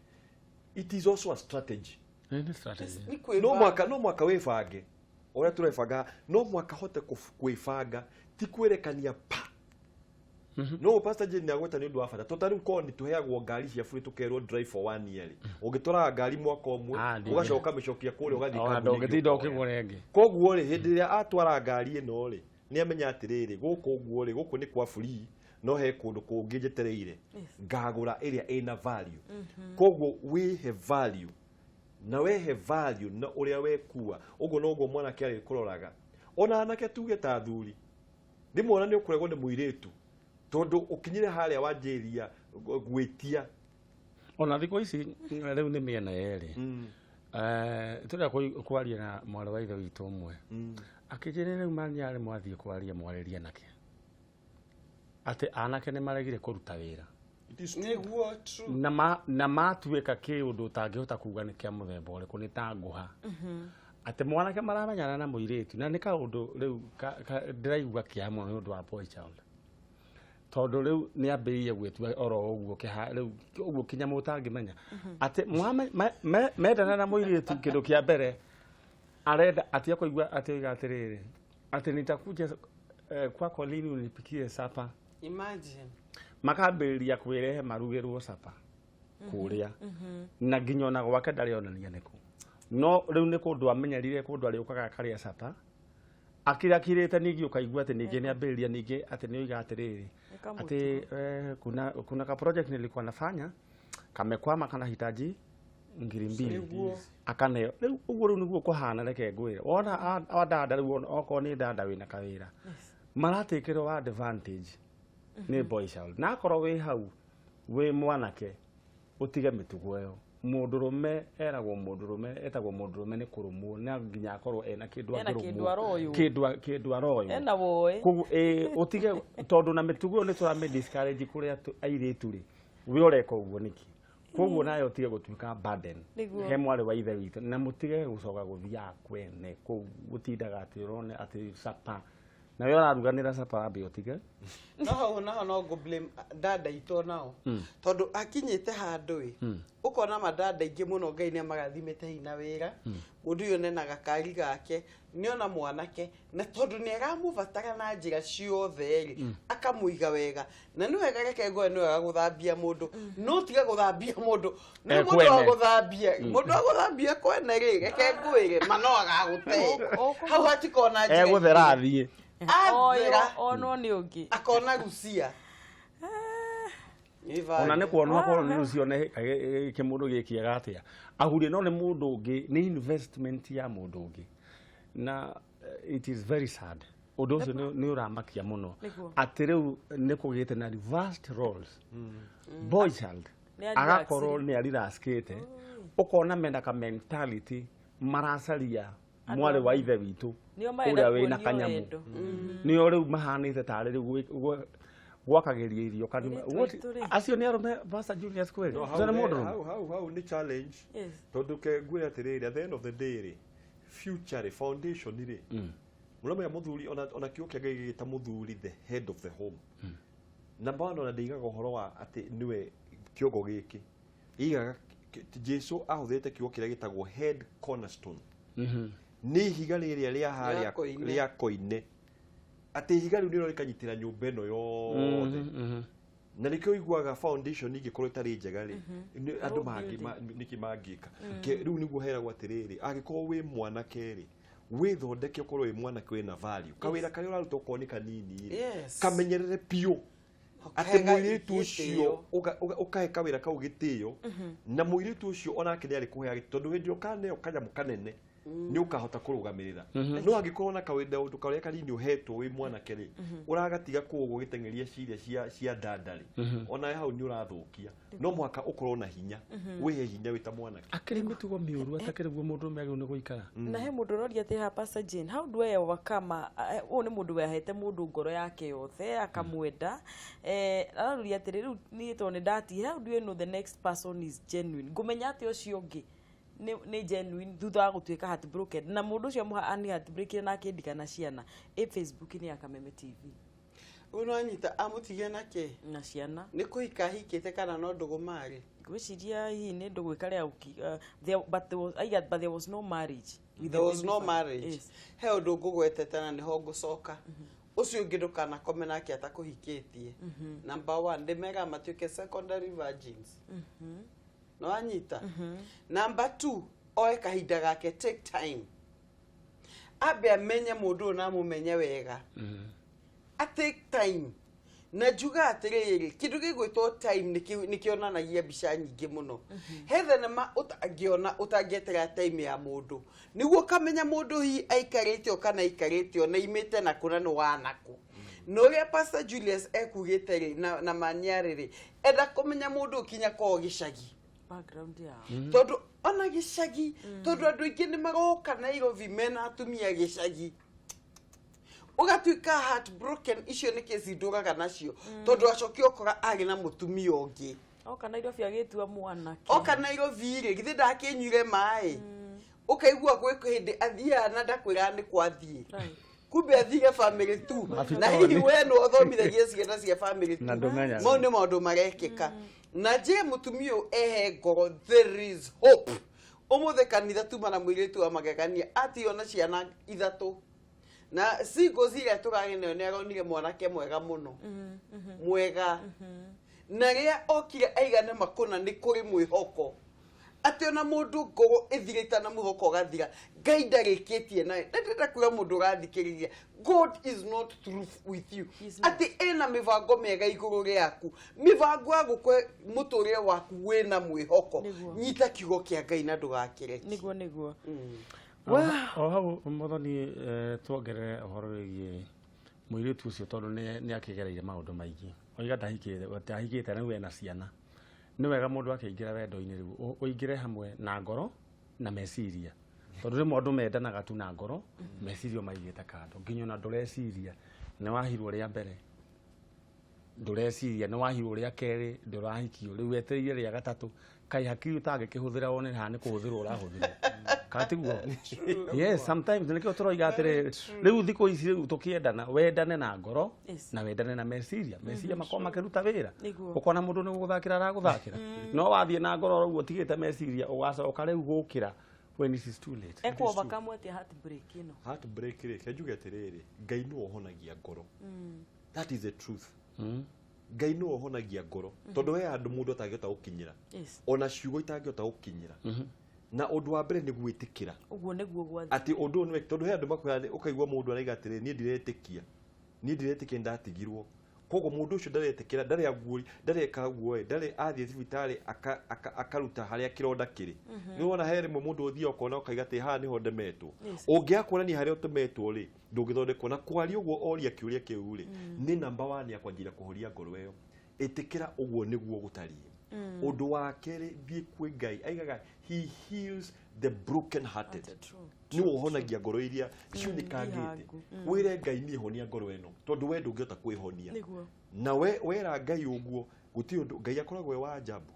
It is also a strategy. Nĩ strategy. Nĩ kwĩbanga. No mwaka wĩbange ũrĩa tũrebanga, no mwaka hote kwĩbanga, ti kwĩrekania pa. No Pastor Jane nĩagweta nĩ ũndũ wa bata, tondũ ta rĩu korwo nĩ tũheagwo ngari cia burĩ, tũkerwo drive for one year rĩ, ũngĩtwaraga ngari mwaka ũmwe, Ah, ũgacoka ũkamĩcokia kũrĩa, ũgathiĩ Ona kambuni ĩngĩ ndũngĩtinda ũkoya. ũkĩgũra ĩngĩ. Koguo rĩ, hĩndĩ ĩrĩa atwara ngari ĩno rĩ, nĩ amenya atĩrĩrĩ, gũkũ ũguo rĩ, gũkũ nĩ kwa free, no he kũndũ kũngĩ njetereire ngagũra ĩrĩa ĩna value. Koguo wĩhe value, na wehe value na ũrĩa wekua ũguo noguo mwanake arĩkũroraga. Ona anake, tuge ta athuri, rĩmwe ona nĩ ũkũregwo nĩ mũirĩtu tondũ ũkinyire harĩa wanjĩria gwĩtia. Ona thikũ ici rĩu nĩ mĩena yerĩ. Tũrĩa kwaria na mwarĩ wa ithe witũ ũmwe, akĩnjĩra rĩu manyarĩ mwathiĩ kwaria mwarĩrie nake atĩ anake nĩ maregire kũruta wĩra. It is true. Nĩguo, true. Na matuĩka kĩũndũ ũtangĩhota kuga nĩ kĩa mũthemba ũrĩkũ, nĩ ta ngũha, atĩ mwanake maramenyana na mũirĩtu, na nĩ kaũndũ rĩu ndĩraigua kĩeha mũno nĩ ũndũ wa boy child, tondũ rĩu nĩ ambĩrĩirie gwĩtua oro ũguo kĩha rĩu ũguo kinya ũtangĩmenya atĩ mendana na mũirĩtu, kĩndũ kĩa mbere arenda atĩ akũigua atĩ oiga atĩrĩrĩ, atĩ nitakuja kwako lini unipikie supper. Imagine. Makambĩrĩria kwĩrehe marugĩrwo supper kũrĩa, na nginya ona gwake ndarĩ onania nĩkũ, no rĩu nĩ kũndũ amenyerire, kũndũ arĩũkaga akarĩa supper akirakirĩte. Ningĩ ũkaigua atĩ ningĩ nĩ ambĩrĩria ningĩ atĩ nĩ oiga atĩrĩrĩ, atĩ kuna ka project nilikuwa nafanya kamekwama, kanahitaji 2,000. Akaneo rĩu ũguo. Rĩu nĩguo kũhana. Reke ngwĩre, wona wadada rĩu, okorwo nĩ dada wĩna kawĩra, maratakĩrwo advantage nĩ boy child. Na akorwo wĩ hau wĩ mwanake, ũtige mĩtugo ĩyo. Mũndũrũme eragwo mũndũrũme, etagwo mũndũrũme nĩ kũrũmwo, na nginya akorwo ena kĩndũ Ena angĩrũmwo. kĩndũ aroywo. Kĩndũ aroywo. Ena woĩ. Koguo ũtige, tondũ na mĩtugo ĩyo nĩ tũramĩ discourage kũrĩa airĩtu rĩ, we ũreka ũguo nĩkĩ? Koguo nawe ũtige gũtuĩka burden he mwarĩ wa ithe witũ, na mũtige gũcoka gũthiaga kwene kũu gũtindaga atĩ ũrone atĩ supper, na we ũraruganĩra supper, wambe ũtige. No hau naho no ngũ blame dada itũ nao, tondũ akinyĩte handũ ĩ ũkona madada aingĩ mũno, Ngai nĩ amarathimĩte hina wĩra, mũndũ ũyũ nena gakari gake, nĩona mwanake, na tondũ nĩ aramũbatara na njĩra ciothe rĩ, akamũiga wega. Na nĩ wega, reke ngoe, nĩ wega gũthambia mũndũ, no tiga gũthambia mũndũ nĩ mũndũ wa Kwene. gũthambia mũndũ wa gũthambia kwene rĩ, reke ngwĩre ma no agagũte hau, hatikona njĩra. Egũthera athiĩ. Athera. Onwo nĩ ũngĩ. Akona rucia. Ona nĩ kuonwo akorwo nĩ rũcio nĩ kĩmũndũ gĩkĩega atĩa ahurie, no nĩ mũndũ ũngĩ, nĩ investment ya mũndũ ũngĩ. Na it is very sad, ũndũ ũcio nĩ ũramakia mũno, atĩ rĩu nĩ kũgĩte na reversed roles. Boy child Nĩ agakorwo nĩ ariraskĩte, ũkona mena ka mentality maracaria mwarĩ wa ithe witũ Nĩo marenda ũrĩa wĩna kuonio kanyamũ. wendo. Nĩo rĩu mahanĩte tarĩ rĩu gwakagĩria irio kanua. Airĩtu aitũ rĩ. Acio nĩ arũme, Pastor Julius, kweli? No, Ũcio nĩ hau mũndũ rũme? hau nĩ challenge, tondũ ke ngwĩre atĩrĩrĩ, at the end of the day rĩ, future rĩ, foundation rĩ, mũramenya mũthuri, ona kiugo kĩa Ngai gĩgĩta mũthuri the head of the home. Number one, ona ndĩigaga ũhoro wa atĩ nĩwe kĩongo gĩkĩ igaga. Jesu ahũthĩrĩte kiugo kĩrĩa gĩtagwo head cornerstone, nĩ ihiga rĩrĩa rĩa harĩa Rĩa koine. Rĩa koine, atĩ ihiga rĩu nĩrĩo rĩkanyitĩra nyũmba ĩno yothe. Na nĩkĩo ũiguaga foundation ingĩkorwo ĩtarĩ njega rĩ, andũ nĩkĩ mangĩka? Rĩu nĩguo heragwo atĩrĩrĩ, angĩkorwo wĩ mwanake rĩ, wĩthondeke, ũkorwo wĩ mwanake wĩna value, kawĩra karĩa ũraruta okorwo nĩ kanini rĩ, kamenyerere biũ, atĩ Ũkahe mũirĩtu gĩtĩo. Ũcio ũkahe kawĩra kau gĩtĩo, na mũirĩtu ũcio onake nĩ arĩkũheaga gĩtĩo, tondũ hĩndĩ ĩrĩa ũkaneo kanyamũ kanene nĩ ũkahota kũrũgamĩrĩra. No angĩkorwo na kawĩra ũndũ karĩa kanini ũhetwo wĩ mwanake rĩ, ũragatiga kũu ũguo ũgĩteng'eria ciria cia ndanda rĩ, onawe hau nĩ ũrathũkia. No mũhaka ũkorwo na hinya, wĩhe hinya wĩ ta mwanake. Akĩrĩ mĩtugo mĩũru atakĩrĩ guo mũndũ ũrũme agĩrĩirwo nĩ gũikara. Na he mũndũ ũroria atĩ ha, Pastor Jane, how do I overcome ũyũ nĩ mũndũ wahete mũndũ ngoro yake yothe akamwenda, araruria atĩrĩ, rĩu niĩ tondũ nĩ ndatigire, how do you know the next person is genuine? Ngũmenya atĩ ũcio ũngĩ nĩ genuine thutha wa gũtuĩka heartbroken, na mũndũ ũcio ani heartbreakire na akĩndiga na ciana. Ĩ Facebook nĩ ya Kameme TV. Rĩu nonyita amũtigie na kĩ? Na ciana. Nĩ kũhika ahikĩte kana no ndũgũ marĩ? Ngwĩciria hihi nĩ ndũgũ ĩkarĩa but there was, aiga, but there was no marriage with There the was baby no father. marriage. Yes. He ũndũ ngũgwetete na nĩho ngũcoka. Ũcio ũngĩ ndũkanakome nake atakũhikĩtie. Number one, ndĩmeraga matuĩke secondary virgins. Nĩwanyita? Number two, oe kahinda gake, take time. Ambe amenye mũndũ ũyũ na amũmenye wega. A take time. Na njuga atĩrĩrĩ, kĩndũ gĩgwĩtwo time nĩkĩonanagia mbica nyingĩ mũno. He thenema ũtangĩona ũtangĩeterera time ya mũndũ. Nĩguo ũkamenya mũndũ hihi aikarĩte o kana aikarĩte o na imĩte nakũ na nĩ wa nakũ. Na ũrĩa Pastor Julius ekugĩte rĩ, na Manyarĩ rĩ, enda kũmenya mũndũ ũkinya kwao gĩcagi. Background yao. Tondũ ona gĩcagi, tondũ andũ aingĩ nĩ maroka Nairobi mena atumia gĩcagi. Ũgatuĩka heartbroken, icio nĩ kesi ndũraga nacio. Tondũ acokia ũkora arĩ na mũtumia ũngĩ. Oka Nairobi agĩtua mwanake. Oka Nairobi rĩ, githĩ ndakĩnyuire maĩ? Ũkaigua gwĩ hĩndĩ athiaga na ndakwĩraga nĩ kwathiĩ. Kumbe athire family tu. Na hihi we nĩ ũthomithagia ciana cia family tu. Na ndũmenyaga. Mau nĩ maũndũ marekĩka. Na njĩre mũtumia ũyũ ehe ngoro, there is hope. Ũmũthĩ kanitha tuma na mũirĩtu wa magegania atigwo na ciana ithatũ. Na singles iria tũrarĩ nayo nĩ aronire mwanake mwega mũno. Mwega. Na rĩrĩa okire aigane makũna nĩ kũrĩ mwĩhoko. Atĩ ona mũndũ ngoro ĩthirĩte na mwĩhoko ũgathira, Ngai ndarĩkĩtie nawe. Na ndĩrenda kwĩra mũndũ ũrathikĩrĩria, God is not through with you. Atĩ ena mĩbango mĩega igũrũ rĩaku. Mĩbango ya gũkũhe mũtũrĩre waku wĩna mwĩhoko. Nyita kiugo kĩa Ngai na ndũgakĩreke. Nĩguo, nĩguo. O hau Mũthoni, tuongerere ũhoro wĩgiĩ mũirĩtu ũcio tondũ nĩ akĩgereire maũndũ maingĩ. Oiga ndahikĩte rĩu ena ciana. Nĩ wega mũndũ akĩingĩra wendo-inĩ rĩu, ũingĩre hamwe na ngoro na meciria. Tondũ rĩmwe andũ mendanaga tu na ngoro, meciria maigĩte kando. Nginya ona ndũreciria, nĩ wahirwo rĩa mbere. Ndũreciria, nĩ wahirwo rĩa kerĩ, ndũrahikio. Rĩu wetereire rĩa gatatũ. Kaĩ hakiri ũtangĩkĩhũthĩra wone haha nĩ kũhũthĩrwo ũrahũthĩrwo. Kana tiguo? Yes, sometimes nĩkĩo tũroiga atĩrĩrĩ, rĩu thikũ ici rĩu tũkĩendana, wendane na ngoro na wendane na meciria. Meciria makorwo makĩruta wĩra. Ũkona mũndũ nĩ gũgũthakĩra aragũthakĩra. No wathiĩ na ngoro ũguo ũtigĩte meciria, ũgacoka rĩu gũkĩra when it is too late. Ekũ overcome atĩa heartbreak ĩno? Heartbreak rĩ, ke njuge atĩrĩrĩ, Ngai nĩwe ũhonagia ngoro. That is the truth. Ngai nĩwe ũhonagia ngoro. Tondũ he handũ mũndũ atangĩhota gũkinyĩra. Ona ciugo itangĩhota gũkinyĩra. Na ũndũ wa mbere nĩ gwĩtĩkĩra. Ũguo nĩguo gwathiĩ. Atĩ ũndũ ũyũ nĩ tondũ he andũ makwĩra ũkaigua mũndũ araiga atĩrĩrĩ, niĩ ndiretĩkia. Niĩ ndiretĩkia ndatigirwo. Koguo mũndũ ũcio ndaretĩkĩra, ndarĩ aguo, ndareka guo, ndarĩ athiĩ thibitarĩ akaruta harĩa kĩronda kĩrĩ. Nĩ wona he rĩmwe mũndũ ũthiaga ũkona ũkaiga atĩ haha nĩho ndemetwo. Ũngĩaga kuonania harĩa ũtemetwo rĩ, ndũngĩthondekwo. Na kwaria ũguo oria kĩũria kĩu rĩ, nĩ number one ya kwanjĩrĩria kũhoria ngoro ĩyo. Ĩtĩkĩra ũguo nĩguo gũtariĩ. Ũndũ wa kerĩ, thiĩ kwĩ Ngai. Aigaga he heals the broken hearted. Nĩwe ũhonagia ngoro iria ciunĩkangĩte. Wĩre Ngai niĩ honia ngoro ĩno, tondũ we ndũngĩhota kwĩhonia. Na we wera Ngai ũguo, gũtirĩ ũndũ Ngai akoragwo e wa ajabu.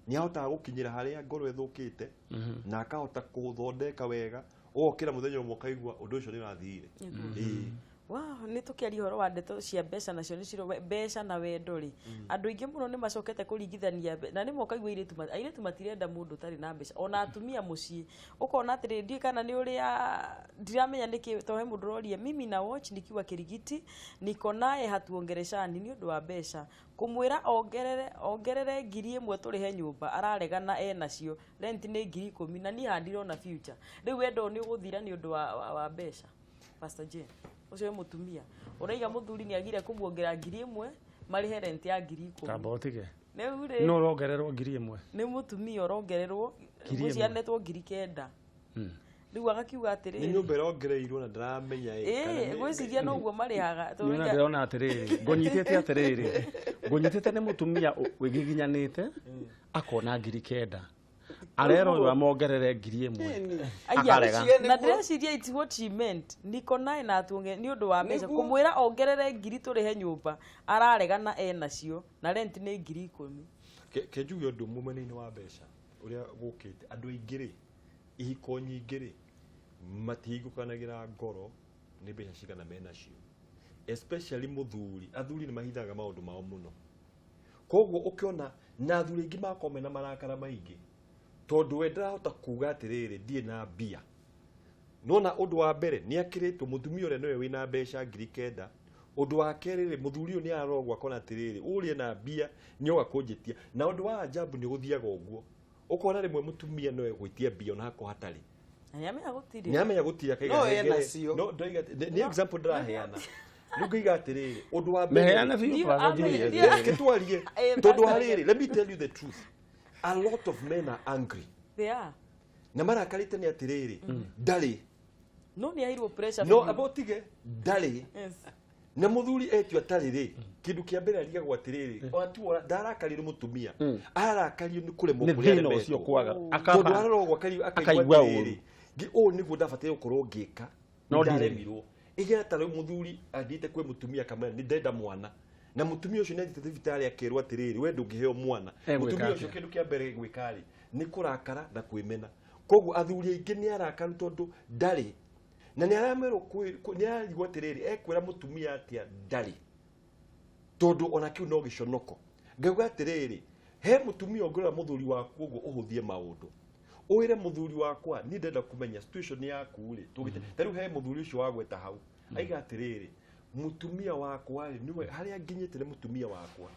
Nĩ ahotaga gũkinyĩra harĩa ngoro ĩthũkĩte, na akahota kũthondeka wega, ũgokĩra mũthenya ũmwe ũkaigua ũndũ ũcio nĩ ũrathirire. Wow, nĩ tũkĩaria ũhoro wa ndeto cia mbeca nacio nĩ ciro mbeca na wendo rĩ. Andũ aingĩ mũno nĩ macokete kũringithania na rĩmwe ũkaigua airĩtu matirenda mũndũ ũtarĩ na mbeca, ona atumia mũciĩ. Ũkona atĩrĩ, ndiũĩ kana nĩ ũrĩa ndiramenya nĩkĩ, tondũ he mũndũ ũroria, mimi na watch nikiwa Kirigiti, niko naye hatuongereshani nĩ ũndũ wa mbeca. Kũmwĩra ongerere ngiri ĩmwe tũrĩhe nyũmba, araregana enacio, rent nĩ ngiri ikũmi na niĩ haha ndirona future. Rĩu wendo nĩ ũgũthira nĩ ũndũ wa mbeca. Pastor Jane, ũcio nĩ mũtumia. Ũraiga mũthuri nĩ agire kũmuongerera ngiri ĩmwe, marĩhe rent ya ngiri ikũmi. Kamba ũtige. Rĩu rĩ, No ũrongererwo ngiri ĩmwe. Nĩ mũtumia ũrongererwo, Ngiri ĩmwe. gũcianĩtwo ngiri kenda. Rĩu agakiuga atĩrĩrĩ. Nĩ nyũmba ĩrongereirwo na ndaramenya ĩ, kana Ĩĩ, nĩ- ngwĩciria noguo marĩhaga, tondũ Niĩ ndĩrona atĩrĩrĩ, ngũnyitĩte atĩrĩrĩ, ngũnyitĩte nĩ mũtumia wĩgiginyanĩte, akona ngiri kenda. Arerwo ũyũ amongerere ngiri ĩmwe. Aya, Akarega. na ndĩreciria it's what she meant. Niko naye na atuonge nĩ ũndũ wa mbeca. Nĩguo. Kũmwĩra ongerere ngiri tũrĩhe nyũmba, araregana enacio, na rent nĩ ngiri ikũmi. Ke njuge ũndũ ũmwe mwena-inĩ wa mbeca ũrĩa gũkĩte, andũ aingĩ rĩ, ihiko nyingĩ rĩ, matihingũkanagĩra ngoro nĩ mbeca cigana menacio. Especially mũthuri, athuri nĩ mahithaga maũndũ mao mũno. Koguo ũkĩona na athuri aingĩ makorwo mena marakara maingĩ, tondũ we ndarahota kuga atĩrĩrĩ, ndirĩ na mbia. Nona ũndũ wa mbere nĩ akĩrĩtwo mũtumia ũrĩa nĩwe wĩna mbeca 9,000. Ũndũ wa kerĩ rĩ, mũthuri ũyũ nĩ ararogwo akona atĩrĩrĩ, ũrĩa na mbia nĩ oga kũnjĩtia. Na ũndũ wa ajabu nĩ gũthiaga ũguo, ũkona rĩmwe mũtumia no egwĩtia mbia ona hakorwo hatarĩ. Nĩ amenya gũtirĩ. Nĩ amenya gũtirĩ, akaiga No hengere. ena cio. No ndoiga nĩ example ndĩraheana. Rĩu ngaiga atĩrĩrĩ, ũndũ wa mbere Meheana biũ, Pastor Julius. Reke twarie. Tondũ harĩrĩ, let me tell you the truth, a lot of men are angry. They are. Na marakarĩte nĩ atĩrĩrĩ, ndarĩ. No nĩ aheirwo pressure No biũ. amba ũtige ndarĩ. Na mũthuri etio atarĩ rĩ, kĩndũ kĩa mbere arigagwo atĩrĩrĩ, ona ndarakario nĩ mũtumia, arakario nĩ kũremwo Nĩ kũrĩa thĩna ũcio aremetwo. kwaga. Tondũ ararogwo akaigua akaigua atĩrĩrĩ, ũru. Ũũ nĩguo ndabataire gũkorwo ngĩka, No ndirĩ. ndaremirwo. Igera ta rĩu mũthuri athiĩte kwĩ mũtumia akamwĩra nĩ ndenda mwana, na mũtumia ũcio nĩ athiĩte thibitarĩ akerwo atĩrĩrĩ, we ndũngĩheo mwana. Egwĩka Mũtumia ũcio atĩa? kĩndũ kĩa mbere gwĩka rĩ, nĩ kũrakara na kwĩmena. Koguo athuri aingĩ nĩ arakaru tondũ ndarĩ, na nĩ aramerwo nĩ ararigwo atĩrĩrĩ, ekwĩra mũtumia atĩa ndarĩ, tondũ ona kĩu no gĩconoko. Ngauga atĩrĩrĩ, he mũtumia ũngĩrora mũthuri waku ũguo ũhũthie maũndũ, ũĩre mũthuri wakwa niĩ ndĩrenda kũmenya situation yaku rĩ, tũgĩte ta rĩu he mũthuri ũcio wagweta hau aiga atĩrĩrĩ, mũtumia wakwa rĩ, nĩwe harĩa nginyĩte nĩ mũtumia wakwa,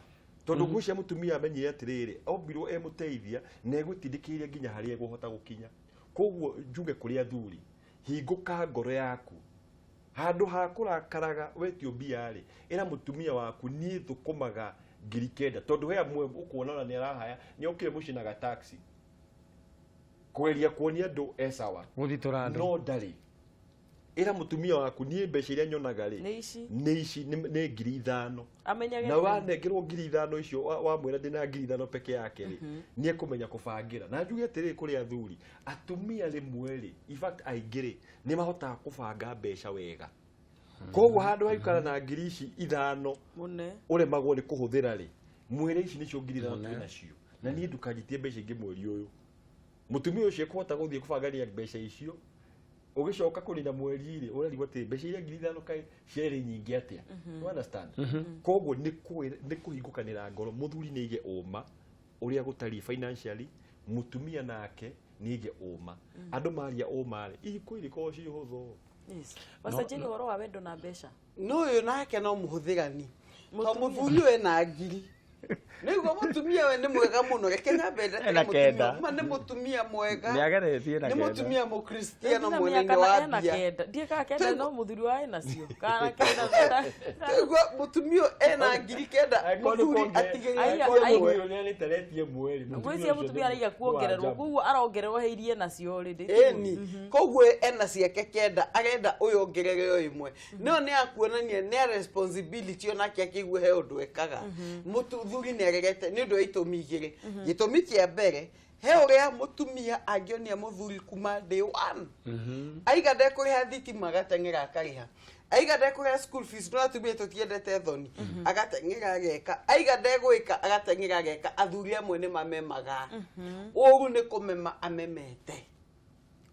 tondũ ngwĩciria mũtumia amenyire atĩrĩrĩ, ombirwo emũteithia na egũtindĩkĩrĩria nginya harĩa egũhota gũkinya. Koguo njuge kũrĩ athuri, hingũka ngoro yaku, handũ ha kũrakaraga wetio mbia rĩ, ĩra mũtumia waku niĩ thũkũmaga 9,000, tondũ he amwe ũkuona ona nĩ arahaya, nĩ okire mũciĩ na gataxi kũgeria kuonia andũ e sawa, Gũthitũra andũ. no ndarĩ. Ĩra mũtumia waku niĩ mbeca iria nyonaga rĩ, Nĩ ici. Nĩ ici, nĩ 5,000. Amenyage Na tene. wanengerwo 5,000 icio, wamwĩra ndĩna 5,000 peke yake rĩ, nĩ ekũmenya kũbangĩra. Na njuge atĩrĩrĩ kũrĩ athuri, atumia rĩmwe rĩ, in fact aingĩ rĩ, nĩ mahotaga kũbanga mbeca wega. Koguo handũ haikara na 5,000 Mũne. ũremagwo nĩ kũhũthĩra rĩ, mwĩre ici nĩcio 5,000 twĩ nacio, na niĩ ndũkanjitie mbeca ingĩ mweri ũyũ. Mũtumia ũcio ekũhota gũthiĩ kũbangania mbeca icio, ũgĩcoka kũnina mweri rĩ, ũrarigwo atĩ mbeca iria 5,000 kaĩ ciarĩ nyingĩ atĩa. You understand? Koguo nĩ kũhingũkanĩra ngoro, mũthuri nĩ aige ũma ũrĩa gũtariĩ financially, mũtumia nake nĩ aige ũma. Andũ maria ũma rĩ, ihiko irĩkoragwo ciĩ hũthũ. Yes. Pastor Jane, ũhoro wa wendo na mbeca. No ũyũ nake no mũhũthĩrani, to mũthuri ũyũ ena ngiri, nĩguo mũtumia we nĩ mwega mũno, reke nyambe ndete. Ena kenda. Ma nĩ mũtumia mwega. Nĩ ageretie na Nĩ kenda. mũtumia mũkristiano Ena mwena-inĩ mĩaka wa na ena mbia. kenda. Ndiĩ kana kenda no mũthuri wa enacio. Kana kenda. Tũigua mũtumia ũyũ ena 9,000, mũthuri atigĩrĩre. Ai- Ngwĩciria mũtumia araiga kuongererwo, koguo arongererwo he iria nacio already. Ĩni koguo ena ciake kenda, arenda ũyũ ongerere o ĩmwe, no nĩ akuonania nĩ a responsibility, onake akĩigua he ũndũ ekaga. Mũthuri nĩ aregete nĩ ũndũ wa itũmi igĩrĩ. Gĩtũmi kĩa mbere, he ũrĩa mũtumia angĩonia mũthuri kuma day one. Aiga ndekũrĩha thitima, agateng'era akarĩha. Aiga ndekũrĩha school fees, no atumia tũtiendete thoni, agateng'era ageka. Aiga ndegwĩka, agateng'era ageka. Athuri amwe nĩ mamemaga ũru, nĩ kũmema amemete.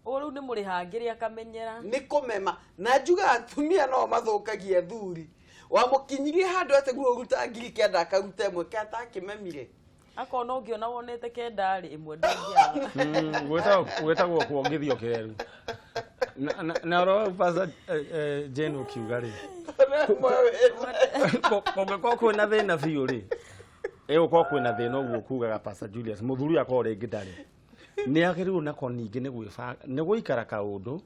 Ũguo rĩu nĩ mũrĩhangĩre akamenyera. Nĩ kũmema. Na njuga atumia no mathũkagia athuri. Wamũkinyirie handũ atĩ guo ũruta 9,000, akaruta ĩmwe katakĩmemire. Akona ũngĩona wonete kenda rĩ, ĩmwe ndũngĩaga. Gwĩtagwo kuongithio kĩreru. Na oro Pastor Jane ũkiuga rĩ, kũngĩkorwo kwĩna thĩna biũ rĩ, ĩgũkorwo kwĩna thĩna ũguo kugaga Pastor Julius, mũthuri akorwo rĩngĩ ndarĩ, nĩ agĩrĩirwo nako ningĩ nĩ gwĩbanga, nĩ gũikara kaũndũ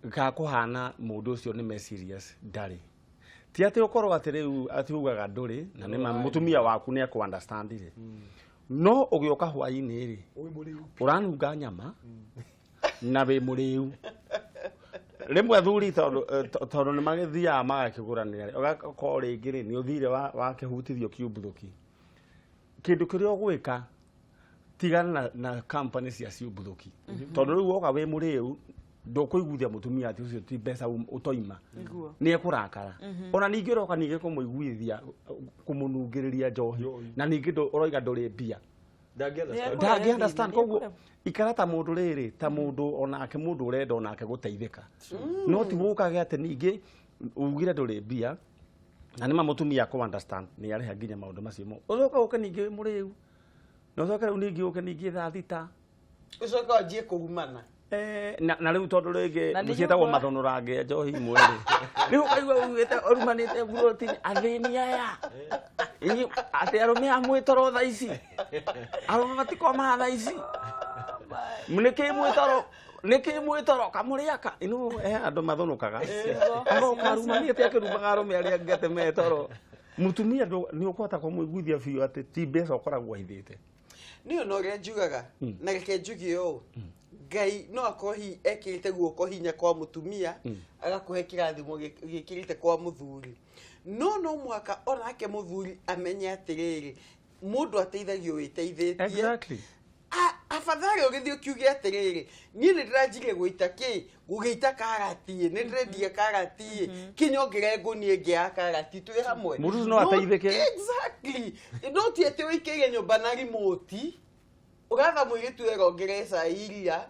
ga kũhana mũndũ ũcio nĩ me serious ndarĩ. Ti atĩ ũkorwo atĩ rĩu atĩ ugaga ndũrĩ na nĩ ma mũtumia waku nĩ ekũ understand rĩ, no ũgĩũka hwainĩ rĩ, ũranunga nyama na wĩ mũrĩu. Rĩmwe athuri tondũ nĩ magĩthiaga magakĩgũranĩra, ũgakorwo rĩngĩ rĩ, nĩ ũthire wakĩhutithio kiumbuthũki. Kĩndũ kĩrĩa ũgwĩka, tigana na company cia ciumbuthũki, tondũ rĩu woka wĩ mũrĩu, ndũkũiguithia mũtumia atĩ ũcio ti mbeca ũtoima. Nĩ ekũrakara. Ona ningĩ ũroka ningĩ kũmũiguithia kũmũnungĩrĩria njohi, na ningĩ ũroiga ndũrĩ mbia. Ndangĩ Ndangĩ understand. Nĩ Koguo ekũremwo. Ikara ta mũndũ rĩrĩ, ta mũndũ onake, mũndũ ũrenda onake gũteithĩka, no ti gũkage atĩ ningĩ Ugire ndũrĩ mbia na nĩ ma mũtumia akũ understand nĩ arĩha nginya maũndũ macio mo. Ũcoke ũke ningĩ wĩ mũrĩu. Na ũcoke rĩu ningĩ ũke ningĩ thaa 6. Ũcoke wanjie kũrumana. Na rĩu tondũ rĩngĩ ciĩtagwo mathũnũrange njohi imwe rĩ. Rĩu ũkaigua ugĩte ũrumanĩte buroti athĩni aya. Inyuĩ atĩ arũme a mwĩtoro thaa ici. Arũme matikomaga thaa ici. Nĩkĩ mwĩtoro? Nĩkĩ mwĩtoro kamũrĩaka? Ino andũ mathũnũkaga. Agoka arumanĩte akĩrumaga arũme arĩa angĩ atĩ metoro. Mũtumia nĩ ũkũhota kũmũiguithia biũ atĩ ti mbeca ũkoragwo ahithĩte. Niĩ ona ũrĩa njugaga na reke njuge ũũ Ngai no akorwo hihi ekĩrĩte guoko hinya kwa mũtumia agakũhe kĩrathimo gĩkĩrĩte kwa mũthuri no no mũhaka onake mũthuri amenye atĩrĩrĩ mũndũ ateithagio wĩteithĩtie. Exactly. Afadhali ũgĩthiĩ ũkiuge atĩrĩrĩ niĩ nĩ ndĩranjirie gũita kĩ gũgĩita karati nĩ ndĩrendia karati kĩnyongere ngũnia ĩngĩ ya karati twĩ hamwe. Mũndũ ũcio no ateithĩke. Exactly. No ti atĩ ũikĩire nyũmba na remote ũgatha mũirĩtu erongere cai iria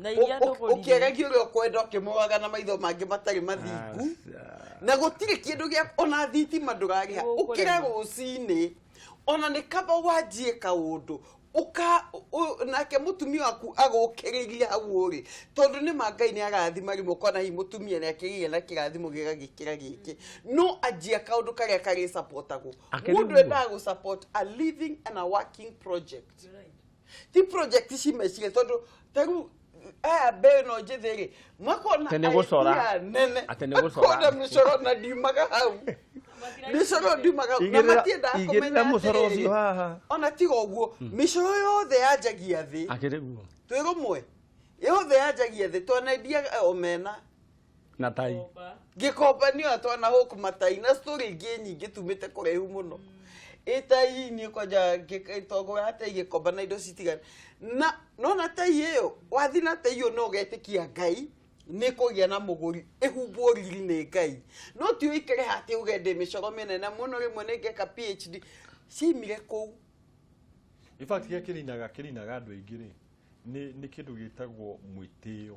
ũkĩaragia ũrĩa ũkwenda ũkĩmũraga na maitho mangĩ matarĩ mathingu na gũtirĩ kĩndũ gĩa ona thitima ndũrarĩha ũkĩra rũcinĩ ona nĩ kaba wanjie kaũndũ uka nake mutumia waku agũkĩrĩria hau ũrĩ tondũ nĩ ma Ngai nĩ arathima rĩmwe ũkona hihi mũtumia nĩ akĩgĩa na kĩrathimo gĩgagĩkĩra gĩkĩ no anjia kaũndũ karĩa karĩ supportagwo mũndũ endaga gũ support a living and a working project ti project ici meciria tondũ ta rĩu aya mbeũ ĩno njĩthĩ rĩ makona idea nene makona mĩcoro na ndiumaga hau mĩcoro ndiumaga na matiendaga kũmenya atĩrĩrĩ ona tiga ũguo mĩcoro yothe yanjagia thĩ twĩ rũmwe yothe yanjagia thĩ twanendia omena na tai gĩkomba nĩyo twanahũk matai na story ingĩ nyingĩ tumĩte kũraihu mũno ĩtai niĩ kwanja tongora tai gĩkomba na indo citigana na nona tai ĩyo wathi na tai ĩyo no ũgetĩkia Ngai nĩ kũgĩa na mũgũri ĩhumbwo riri nĩ Ngai no ti ũikare hatĩ uge ndĩ mĩcoro mĩnene mũno rĩmwe nĩ ngeka PhD ciimire kũu. In fact kĩrĩa kĩrinaga andũ aingĩ rĩ nĩ kĩndũ gĩtagwo mwĩtĩo.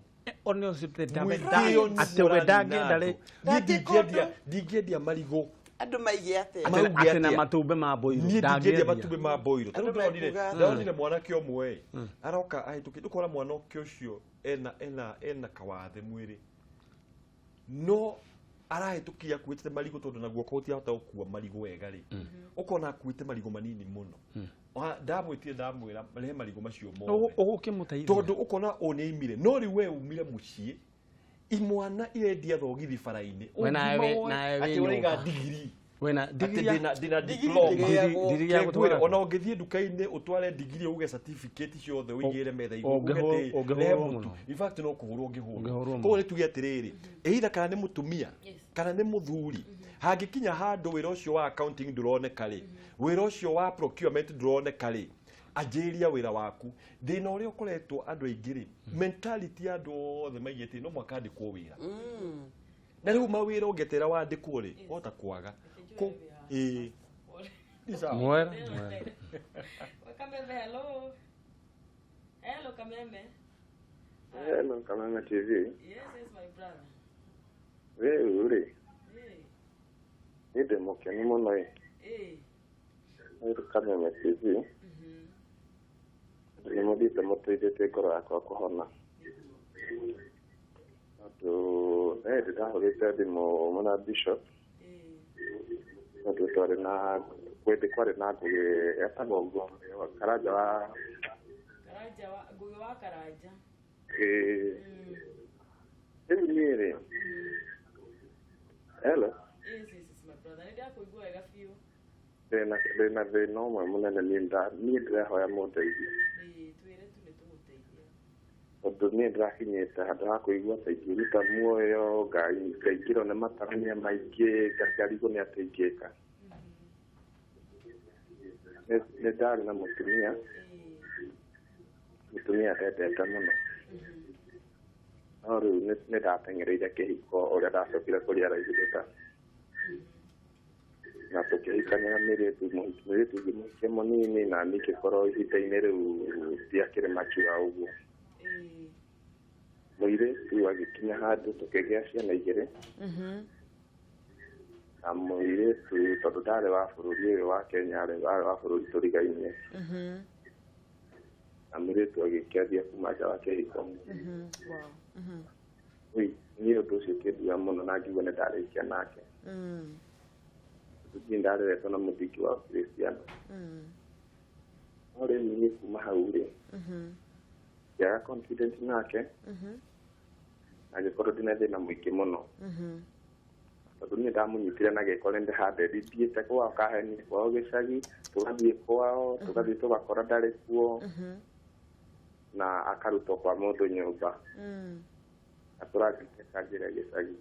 Ndingĩendia marigũ andũ maige atĩa atĩ na matumbĩ ma boiro niĩ ndingĩendia matumbĩ ma boiro tarĩu ndĩronire mwanake ũmwe aroka ahĩtũkĩte ũkora mwanake ũcio ena kawathe mwĩrĩ no arahĩtũkia akuĩte marigũ tondũ na guoko gũtirahota gũkua marigũ wega rĩ ũkona akuĩte marigũ manini mũno ndamwĩtire ndamwĩra rehe marigũ macio mothe ũgũkĩmũteithia tondũ ũkona ũũ nĩaimire no rĩu we umire mũciĩ imwana irendia thogithi bara-inĩ atĩ ũraiga ndigiri ndĩna diploma ona ũngĩthiĩ nduka-inĩ ũtware ndigiri uge certificate ciothe ũigĩre metha igũrũ in fact no kũhũrwo ũngĩhũrwo koguo nĩ tuge atĩrĩrĩ either kana nĩ mũtumia kana nĩ mũthuri hangĩkinya handũ wĩra ũcio wa accounting ndũroneka rĩ wĩra ũcio wa procurement ndũroneka rĩ anjĩrĩria wĩra waku thĩna ũrĩa ũkoretwo andũ aingĩ rĩ mentality ya andũ othe maigĩte no mũhaka andĩkwo wĩra na rĩu mawĩra ũngĩetera wandĩkwo rĩ wahota kwaga mwera Kameme, hello. Hello Kameme. Hello Kameme TV. Yes, yes my brother. Wewe uri. Ni ndĩ mũkenu mũno ĩ. Nĩ Kameme TV. Nĩ mũthiĩte mũteithĩtie ngoro yakwa kũhona tondũ hĩndĩ ndahũrĩte thimũ mũna Bishop tondũ twarĩ na kwĩndĩ kwarĩ na Ngũgĩ etagwo ũguo Karanja wa Karanja wa Ngũgĩ wa Karanja rĩu niĩ rĩ hello. Yes, yes, yes, my brother. Nĩ ndakũigua wega biũ. Ndĩna thĩna ũmwe mũnene niĩ ndĩrehoya mũndeithie. Twĩre tu nĩ tũgũteithia. Tondũ niĩ ndĩrakinyĩte handũ ha kũigua ta ingĩruta muoyo ngaingĩrwo nĩ matarania maingĩ ngaciarigwo nĩ atĩ ingĩka. Nĩ ndarĩ na mũtumia ndendete mũno no rĩu nĩ ndateng'ereire kĩhiko ũrĩa ndacokire kũrĩa raithĩta na tũkĩhikania na mũirĩtu ũngĩ mũhikie mũnini na niĩ ngĩkorwo ihinda-inĩ rĩu ndiakĩrĩ mature ũguo. Mũirĩtu agĩkinya handũ tũkĩgĩa ciana igĩrĩ. Na mũirĩtu tondũ ndarĩ wa bũrũri ũyũ wa Kenya, arĩ wa bũrũri tũrigainie. Na mũirĩtu agĩkĩambia kuma nja wa kĩhiko. Niĩ ũndũ ũcio ũkĩndua mũno na ngiuga nĩ ndarĩkia nake. Tondũ niĩ ndareretwo na mũthingi wa Kristiano. No rĩu niĩ kuma hau rĩ, ngĩaga confidence nake, na ngĩkorwo ndĩna thĩna mũingĩ mũno. Tondũ niĩ ndamũnyitire na gĩko nĩ handed thiĩte kwao kaheni kwao gĩcagi, tũgathiĩ kwao, tũgathiĩ tũgakora ndarĩ kuo, na akarutwo kwa mũndũ nyũmba. Na tũrathiĩte kanjĩra gĩcagi.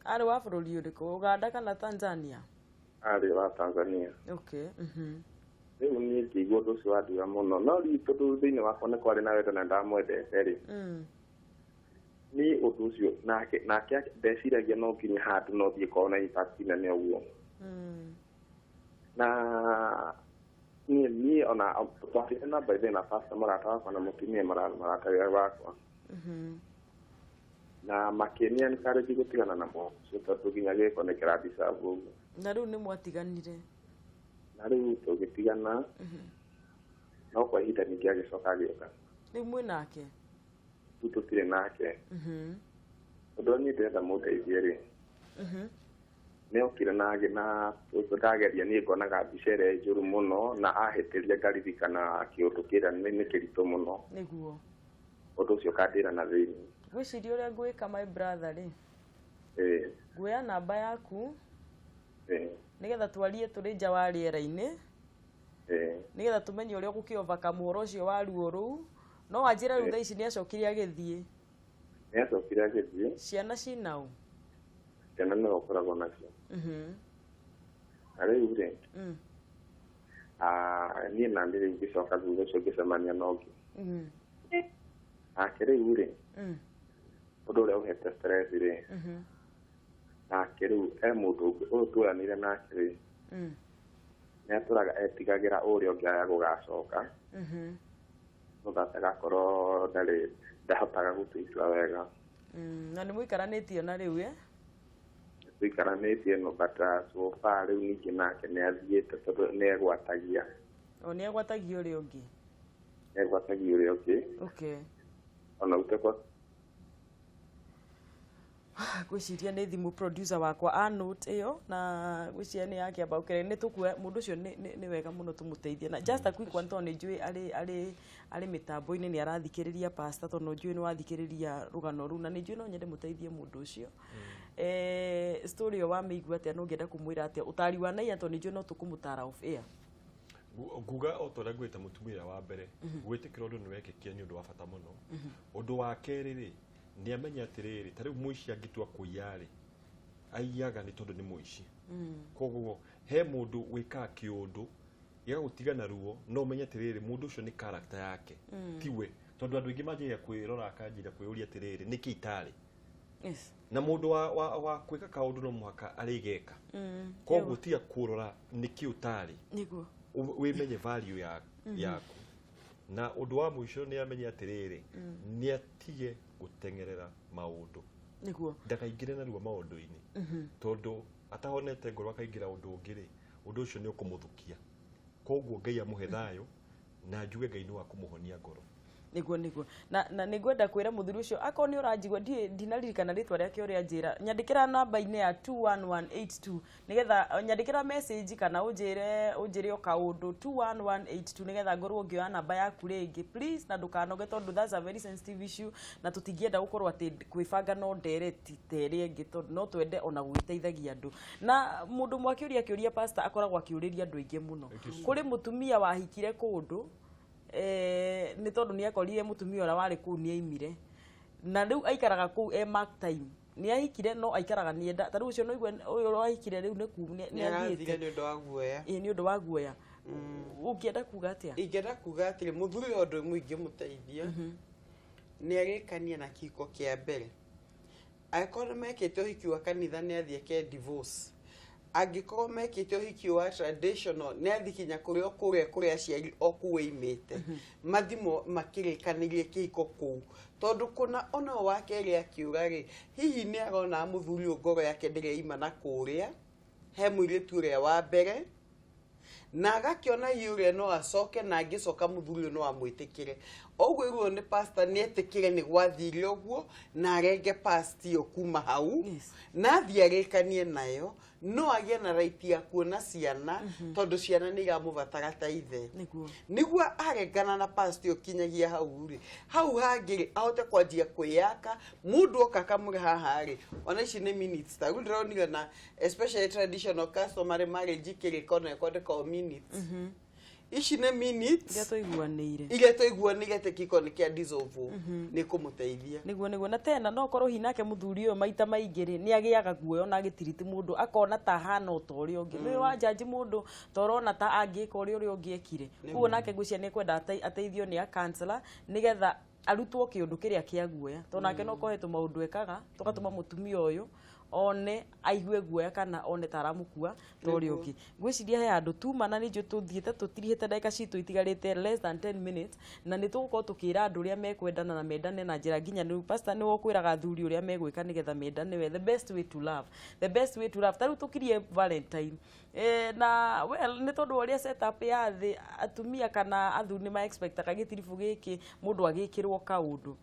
Arĩ wa bũrũri ũrĩkũ? Uganda kana Tanzania? Arĩ wa Tanzania. Okay. Rĩu niĩ ngĩigua ũndũ ũcio wandura mũno, no rĩu tondũ thĩinĩ wakwa nĩ kwarĩ na wendo na ndamwendete rĩ, niĩ ũndũ ũcio nake ndeciragia no nginya handũ no thiĩ kwao na impact nene ũguo. Na niĩ ona twathiĩte na by then na pastor mũrata wakwa na mũtumia mũrata wakwa. Na makĩnia encourage gũtigana na mũndũ ũcio tondũ nginya gĩko nĩ kĩrandicabu ũguo. Na rĩu nĩ mwatiganire? Na rĩu tũgĩtigana, no kwa ihinda ningĩ agĩcoka agĩũka. Rĩu mwĩ nake? Rĩu tũtirĩ nake. Ũndũ ũrĩa niĩ ndĩrenda mũndeithie rĩ, nĩ okire na na ndageria niĩ ngonaga mbica ĩrĩa ĩ njũru mũno, na ahĩtĩria ngaririkana kĩũndũ kĩrĩa nĩ kĩritũ mũno. Nĩguo. Ũndũ ũcio ũkandĩra na thĩinĩ. Ngwĩciria ũrĩa ngwĩka my brother rĩ, nguoya namba yaku nĩgetha twarie tũrĩ nja wa rĩera-inĩ, nĩgetha tũmenye ũrĩa ũgũkĩ-overcome ũhoro ũcio wa ruo rũu. No wanjĩra rĩu thaa ici nĩ acokire agĩthiĩ? Nĩ acokire agĩthiĩ. Ciana cinao? Ciana nĩwe ũkoragwo nacio. Na rĩu rĩ, niĩ na niĩ rĩu ngĩcoka thutha ũcio ngĩcemania na ũngĩ. Nake rĩu rĩ, ũndũ ũrĩa ũhete stress rĩ, nake rĩu e mũndũ ũngĩ ũyũ tuoyanĩire nake rĩ, nĩ atũraga etigagĩra ũrĩa ũngĩ aya gũgacoka, no agakorwo ndarĩ ndahotaga gũtua itua wega. Na nĩ mũikaranĩtie na rĩu eh? Tũikaranĩtie no but so far rĩu ningĩ nake nĩ athiĩte tondũ nĩ egwatagia. O nĩ egwatagia ũrĩa ũngĩ? Nĩ egwatagia ũrĩa ũngĩ. Okay. Ona ũtekwa Ngwĩciria nĩ thimũ producer wakwa a note ĩyo, na ngwĩciria nĩ yakĩamba gũkĩra nĩ tũkuoya mũndũ ũcio nĩ wega mũno tũmũteithie. Na just a quick one, tondũ nĩ njũĩ arĩ mĩtambo-inĩ nĩ arathikĩrĩria pastor, tondũ njũĩ nĩ wathikĩrĩria rũgano rũu, na nĩ njũĩ no nyende mũteithie mũndũ ũcio. Story ĩyo wamĩigua atĩa, na ũngĩenda kũmwĩra atĩa ũtari wa naihenya, tondũ nĩ njũĩ no tũkũmũtara off air? Nguga o ta ũrĩa ngwĩte mũtumia wa mbere, gwĩtĩkĩra ũndũ nĩ wekĩkire nĩ ũndũ wa bata mũno. Ũndũ wa kerĩ rĩ, nĩ amenye atĩrĩrĩ, ta rĩu mũici angĩtua kũiya rĩ, aiyaga nĩ tondũ nĩ mũici. Koguo he mũndũ wĩkaga kĩũndũ gĩgagũtiga na ruo, no ũmenye atĩrĩrĩ, mũndũ ũcio nĩ character yake, tiwe. Tondũ andũ aingĩ manjagia kwĩrora akanjĩra kwĩyũria atĩrĩrĩ, nĩkĩ itarĩ? Na mũndũ wa gwĩka kaũndũ no mũhaka arĩgeka. Koguo tiga kũrora nĩkĩ ũtarĩ. Nĩguo. Wĩmenye value yaku. Na ũndũ wa mũico nĩ amenye atĩrĩrĩ, nĩ atige gũteng'erera maũndũ. Nĩguo. Ndakaingĩre narua maũndũ-inĩ. Tondũ atahonete ngoro akaingĩra ũndũ ũngĩ rĩ, ũndũ ũcio nĩ ũkũmũthũkia. Koguo Ngai amũhe thayũ, na njuge Ngai nĩ wa kũmũhonia ngoro. Nĩguo, nĩguo. Na nĩngwenda kwĩra mũthuri ũcio, akorwo nĩ ũranjigua, ndinaririkana rĩtwa rĩake ũrĩa njĩra, nyandĩkĩra namba-inĩ ya 21182 nĩgetha nyandĩkĩra message kana ũnjĩre o kaũndũ 21182 nĩgetha ngorwo ngĩoya namba yaku rĩngĩ, please, na ndũkanoge tondũ that's a very sensitive issue, na tũtingĩenda gũkorwo atĩ kwĩbanga no ndereti ta ĩrĩa ĩngĩ, tondũ no twende ona gũgĩteithagia andũ. Na mũndũ ũmwe akĩũria kĩũria pastor akoragwo akĩũrĩria andũ aingĩ mũno. Kũrĩ mũtumia wahikire kũndũ, nĩ tondũ nĩ akorire mũtumia ũrĩa warĩ kũu nĩ aimire, na rĩu aikaraga kũu e mark time, nĩ ahikire no aikaraga nĩ enda ta rĩu ũcio no igue ũyũ wahikire rĩu nĩ nĩ athiĩte nĩ ũndũ wa guoya. Ĩĩ, nĩ ũndũ wa guoya. Ũngĩenda kuga atĩa? Ingĩenda kuga atĩrĩ, mũthuri ũyũ ũndũ ũmwe ingĩmũteithia nĩ arĩkanie na kĩhiko kĩa mbere. Angĩkorwo nĩ mekĩte ũhiki wa kanitha, nĩ athiĩ eke divorce. Angĩkorwo mekĩte ũhiki wa traditional nĩ athi kinya kũrĩa kũrĩa kũrĩa aciari o kũu aimĩte mathimo makĩrĩkanĩrie kĩhiko kũu tondũ kũna ona wa kerĩ akiũra rĩ hihi nĩ arona mũthuri ũyũ ngoro yake ndĩreima na kũrĩa he mũirĩtu ũrĩa wa mbere na agakĩona hihi ũrĩa no acoke na angĩcoka mũthuri ũyũ no amwĩtĩkĩre ũguo iguo nĩ pastor nĩ etĩkĩre nĩ gwathire ũguo na arenge past ĩyo kuma hau na athiĩ arĩkanie nayo no agĩe na right ya kuona ciana tondũ ciana nĩ iramũbatara ta ithe nĩguo arengana na past ĩyo kinyagia hau rĩ hau hangĩ rĩ ahote kwanjia kwĩyaka mũndũ oka akamũre haha rĩ ona ici nĩ minutes ta rĩu ndĩronire na especially traditional customary marriage kĩrĩko na ĩkwandĩka o minutes ici nĩ minutes iria tũiguanĩire atĩ kĩhiko nĩ kĩa dissolve nĩ kũmũteithia nĩguo na tena no korwo hihi nake mũthuri ũyũ maita maingĩ rĩ nĩ agĩaga guoya ona agĩtiriti mũndũ akona ta hana ta ũrĩa ũngĩ nĩ wa jaji mũndũ ta ũrona ta angĩka ũrĩa ũrĩa ũngĩ ekire koguo nake ngwĩciria nĩ ekwenda ateithio nĩ a counselor nĩgetha arutwo kĩũndũ kĩrĩa kĩa guoya tondũ nake no kohetwo maũndũ ekaga tũgatũma mũtumia ũyũ one aigue guoya kana one ta aramũkua ta ũrĩa ũngĩ ngwĩciria he handũ tuma na nĩnjũĩ tũthiĩte tũtirihĩte ndagĩka citũ itigarĩte less than 10 minutes na nĩ tũgũkorwo tũkĩra andũ ũrĩa mekwendana na mendane na njĩra nginyanĩru pastor nĩwe ũkwĩraga athuri ũrĩa megwĩka nĩgetha mendane we the best way to love the best way to love ta rĩu tũkirie Valentine na well nĩ tondũ wa ũrĩa setup ya thĩ atumia kana athuri nĩ ma expectaga gĩtiribũ gĩkĩ mũndũ agĩkĩrwo kaũndũ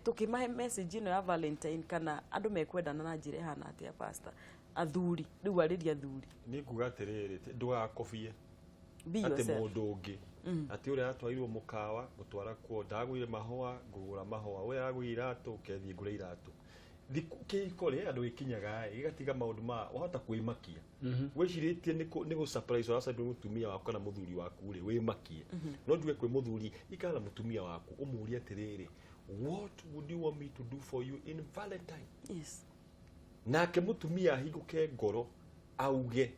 tũkĩmahe message ĩno ya Valentine kana andũ mekwendana na njĩra ĩhana atĩa pastor athuri rĩu arĩria athuri nĩ nguga atĩrĩrĩ ndũgakobie atĩ mũndũ ũngĩ atĩ ũrĩa atwarirwo mũkawa gũtwara kuo ndagũire mahũa ngũgũra mahũa ũrĩa agũire iratũ kethiĩ ngũre iratũ kĩhiko rĩ andũ gĩkinyaga gĩgatiga maũndũ ma wahota kwĩmakia wĩcirĩtie nĩ gũ surprise ũracaria mũtumia waku kana mũthuri waku rĩ wĩmakie no njuge kwĩ mũthuri ikara na mũtumia waku ũmũrie atĩrĩrĩ what would you want me to do for you in Valentine yes nake mũtumia ahingũke ngoro auge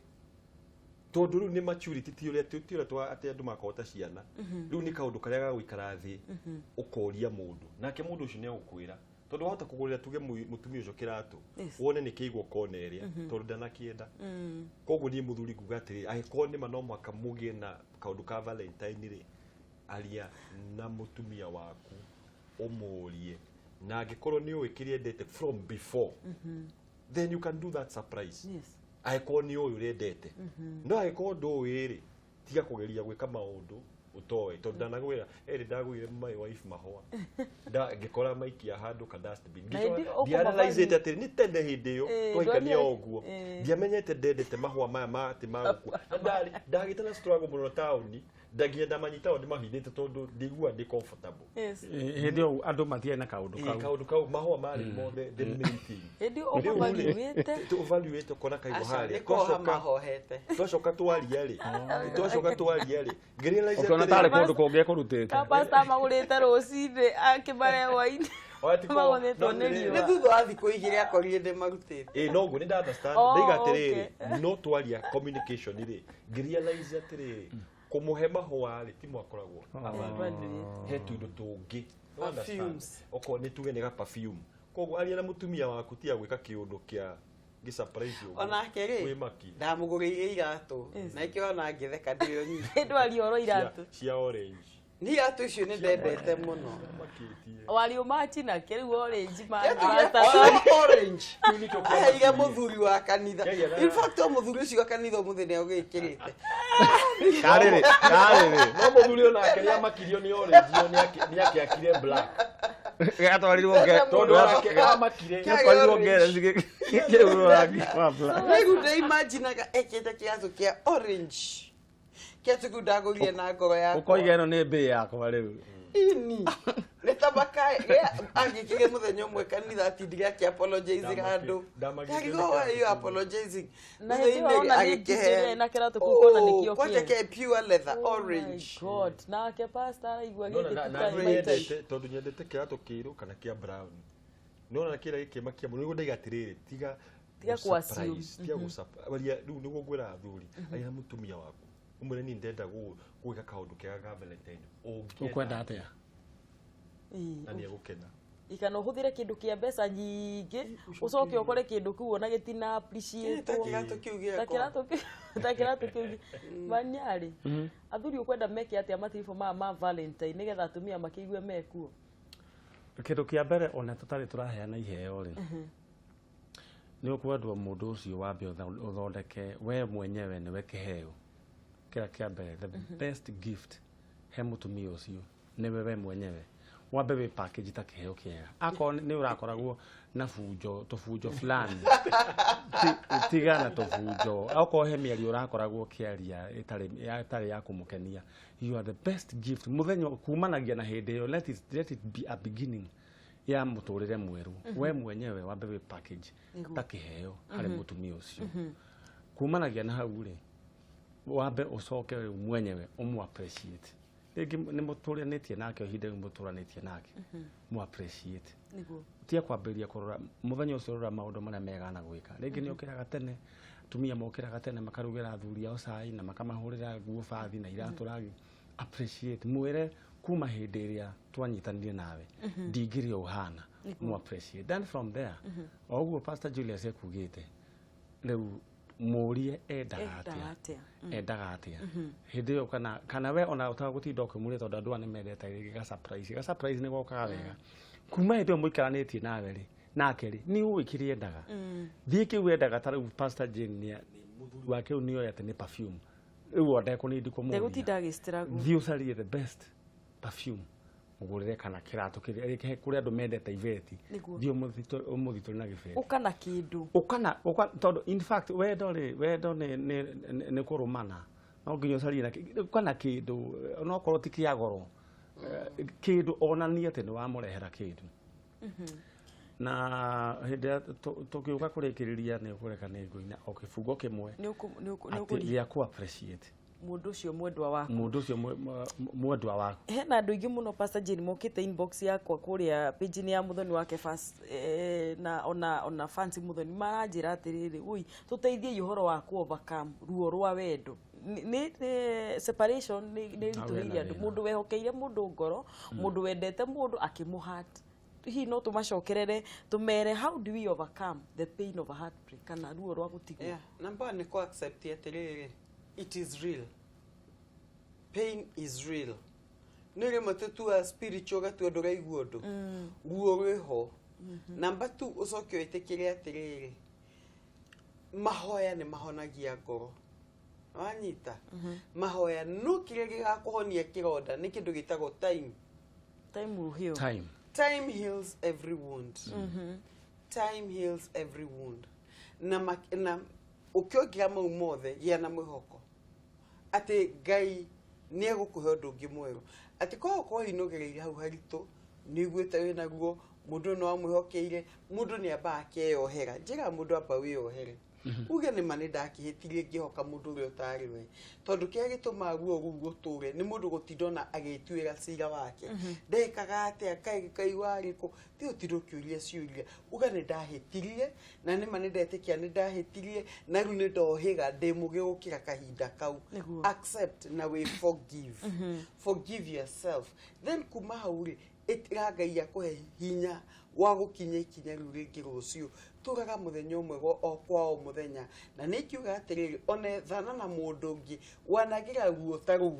tondũ rĩu nĩ maturity ti ũrĩa ti ũrĩa atĩ andũ makahota ciana rĩu nĩ kaũndũ karĩa gagũikara thĩ ũkoria mũndũ nake mũndũ ũcio nĩ agũkwĩra tondũ wahota kũgũrĩra tuge mũtumia ũcio kĩratũ wone nĩ kĩigwo kona ĩrĩa tondũ ndanakĩenda koguo niĩ mũthuri nguga atĩrĩ angĩkorwo nĩma no mũhaka mũgĩe na kaũndũ ka Valentine rĩ aria na mũtumia waku ũmũrie na angĩkorwo nĩ ũĩ kĩrĩa endete from before then you can do that surprise yes angĩkorwo nĩ ũĩ ũrĩa endete no angĩkorwo ndũĩ rĩ tiga kũgeria gwĩka maũndũ ũtoĩ tondũ ndanagwĩra erĩ ndagũire my wife mahũa ngĩkora maikia handũ ka dustbin ndianalyzĩte atĩrĩ nĩ tene hĩndĩ ĩyo twahikania o ũguo ndiamenyete ndendete mahũa maya ma atĩ ma gũkua ndagĩte na struggle mũno taũni ndaginya ndamanyita o ndĩmahithĩte tondũ ndiguaga ndĩ comfortable hĩndĩ ĩyo andũ matiarĩ na kaũndũ kau kaũndũ kau mahũa marĩ mothe the main thing hĩndĩ ĩyo ũvaluĩte ũvaluĩte ũkona kaigũ harĩa twacoka twaria rĩ ngĩrealize ũkĩona tarĩ kũndũ kũngĩ ekũrutĩte pastor magũrĩte rũcinĩ akĩmare hwainĩ magũthĩtwo nĩ riũa nĩ thutha wa thikũ igĩrĩ akorire ndĩmarutĩte no guo nĩ nda understand ndaiga atĩrĩrĩ no twaria communication rĩ ngĩrealize atĩrĩrĩ kũmũhe mahũa rĩ ti mwakoragwo he tũindo tũngĩ okorwo nĩ tuge nĩ ga perfume koguo aria na mũtumia waku tiga gwĩka kĩũndũ kĩa gĩ surprise ũguo onake rĩ ndamũgũrĩire iratũ na ikĩo ona ngĩtheka ndĩrĩ nyingĩ ndwari oro iratũ cia orange nĩ iratũ icio nĩ ndendete mũno wario machi nake rĩu orange orange aheire mũthuri wa kanitha in fact o mũthuri ũcio wa kanitha ũmũthĩ nĩ agwĩkĩrĩte karĩrĩ no mũthuri onake nĩ amakirio nĩ orange nĩ akĩakire black gatwarirwo tondũ amakire gatwarirwo ngereci kĩu rangi wa black rĩu ndĩimaginaga ekĩte kĩratũ kĩa orange kĩratũ kĩu ndagũrire na ngoro yakwa ũkoiga ĩno nĩ mbĩ yakwa rĩu ini nĩ ta agĩkire mũthenya ũmwe kanitha atindire akĩ apologize handũ ndarigwo why you apologizing na hĩndĩ ĩyo ona nĩ njĩrĩ na kĩratũ kĩu ũkona nĩkĩo kwanja ke pure leather orange god nake pastor araigua gĩkĩ tondũ nyendete kĩratũ kĩirũ kana kĩa brown nĩwona kĩrĩa gĩkĩmakia mũno nĩguo ndaiga atĩrĩrĩ tiga tiga gũ rĩu nĩguo ngwĩra athuri aria mũtumia waku ũmwĩre niĩ ndĩrenda gwĩka kaũndũ kega ga Valentine ũkwenda atĩa na nĩ egũkena Kana ũhũthĩre kĩndũ kĩa mbeca nyingĩ, ũcoke ũkore kĩndũ kĩu ona gĩtina appreciate. Ta kĩratũ kĩu Ta gĩakwa. Kĩratũ kĩu manyarĩ. Athuri, ũkwenda meke atĩa matiribũ maya ma Valentine nĩgetha atumia makĩigue mekuo? Kĩndũ kĩa mbere, ona tũtarĩ tũraheana iheo rĩ, nĩ ũkwendwo mũndũ ũcio wambe ũthondeke we mwenyewe nĩwe kĩheo kĩrĩa kĩa mbere, the best gift he mũtumia ũcio nĩwe we mwenyewe. Wambe wĩ package ta kĩheo kĩega. Akorwo nĩ ũrakoragwo na bunjo, tũbunjo fulani, tigana tũbunjo. Okorwo he mĩario ũrakoragwo ũkĩaria ĩtarĩ ya kũmũkenia, you are the best gift. Mũthenya kumanagia na hĩndĩ ĩyo, let it be a beginning ya mũtũrĩre mwerũ. We mwenyewe wambe wĩ package ta kĩheo harĩ mũtumia ũcio. Kumanagia na hau rĩ, wambe ũcoke rĩu mwenyewe ũmũ appreciate. Rĩngĩ nĩ mũtũranĩtie nake ihinda rĩu, mũtũranĩtie nake, mũ appreciate. Tia kwambĩrĩria kũrora mũthenya ũcio, rora maũndũ marĩa mega na gwĩka. Rĩngĩ nĩ ũkĩraga tene, atumia mokĩraga tene makarugĩra athuri ao cai na makamahũrĩra nguo bathi na iratũ ragi. Appreciate, mwĩre kuma hĩndĩ ĩrĩa twanyitanire nawe ndingĩrĩ o ũhana. Mu appreciate. Then from there, o ũguo Pastor Julius ekugĩte rĩu, mũrie endaga Endaga atĩa. Atĩa. Endaga atĩa hĩndĩ ĩyo, kana we ona ũtagũtinda ũkĩmũria, tondũ andũ aya nĩ mendete rĩngĩ ga surprise. Ga surprise nĩ gokaga wega kuma hĩndĩ ĩyo mũikaranĩtie nawe rĩ, nake rĩ, nĩ ũĩ kĩrĩa endaga. Thiĩ kĩu endaga. Ta rĩu Pastor Jane nĩ mũthuri wake rĩu nĩ oĩ atĩ nĩ perfume rĩu, o ndekũnindi kũmũria. Ndegũtinda agĩstruggle. Thiĩ ũcarie the best perfume mũgũrĩre, kana kĩratũ kĩrĩa kũrĩ andũ mendete ibeti. Thiĩ ũmũthitũre na gĩbeti. Ũka na kĩndũ. Ũkana ũka, tondũ in fact wendo rĩ, wendo nĩ kũrũmana. No nginya ũcarie na ũka na kĩndũ, onokorwo ti kĩa goro, kĩndũ onanie atĩ nĩ wamũrehera kĩndũ. Na hĩndĩ ĩrĩa tũgĩũka kũrĩkĩrĩria, nĩ ũkũreka nĩ ngũina o kĩbungo kĩmwe Nĩ atĩ ũkũri gĩa kũ appreciate mũndũ ũcio mwendwa waku. Mũndũ ũcio mwendwa waku. Hena andũ aingĩ mũno, Pastor Jane, mokĩte inbox yakwa kũrĩa page-inĩ ya Muthoni wake fans, na ona fans Muthoni maranjĩra atĩrĩrĩ, ui, tũteithiei ũhoro wa ku overcome ruo rwa wendo. Nĩ separation nĩ Na ritũhĩire wĩna andũ. thĩna. Mũndũ wehokeire mũndũ ngoro, mũndũ wendete mũndũ akĩmũ-hurt. Hihi no tũmacokerere tũmere how do we overcome the pain of a heartbreak kana ruo rwa gũtigwo? Yeah, number one nĩ kũ accept atĩrĩrĩ, it is real, pain is real. Nĩ rĩmwe tũtuaga spiritual, gatua ndũraigua ũndũ, ruo rwĩho. Number two, ũcoke wĩtĩkĩre atĩrĩrĩ, mahoya nĩ mahonagia ngoro. Wanyita mahoya, no kĩrĩa gĩgakũhonia kĩronda nĩ kĩndũ gĩtagwo time. Time will heal. Time. Time heals every wound. Time heals every wound. Na ũkĩongerera mau mothe, gĩa na mwĩhoko atĩ Ngai nĩ egũkũhe ũndũ ũngĩ mwerũ, atĩ korwo korwo inogereire hau haritũ, nĩ ũiguĩte wĩna ruo, mũndũ ũyũ nĩ wamwĩhokeire. Mũndũ nĩ ambaga akeyohera. Njĩra mũndũ amba wĩyohere, uge nĩ ma nĩ ndakĩhĩtirie ngĩhoka mũndũ ũrĩa ũtarĩ we, tondũ kĩrĩa gĩtũmaga ruo rũu rũtũre nĩ mũndũ gũtinda ona agĩtuĩra cira wake, ndekaga atĩa, kaĩ Ngai warĩ kũ? Ti ũtinda ũkĩũria ciũria. Uga nĩ ndahĩtirie, na nĩ ma nĩ ndetĩkia nĩ ndahĩtirie, na rĩu nĩ ndohĩga, ndĩ mũgĩ gũkĩra kahinda kau. Accept na wĩ forgive yourself. Then kuma hau rĩ, ĩtĩra Ngai akũhe hinya wa gũkinya ikinya rĩu rĩngĩ rũciũ. Tũraga mũthenya ũmwe o kwa o mũthenya. Na nĩ ingiuga atĩrĩrĩ, ona ethana na mũndũ ũngĩ wanagĩra ruo ta rũu,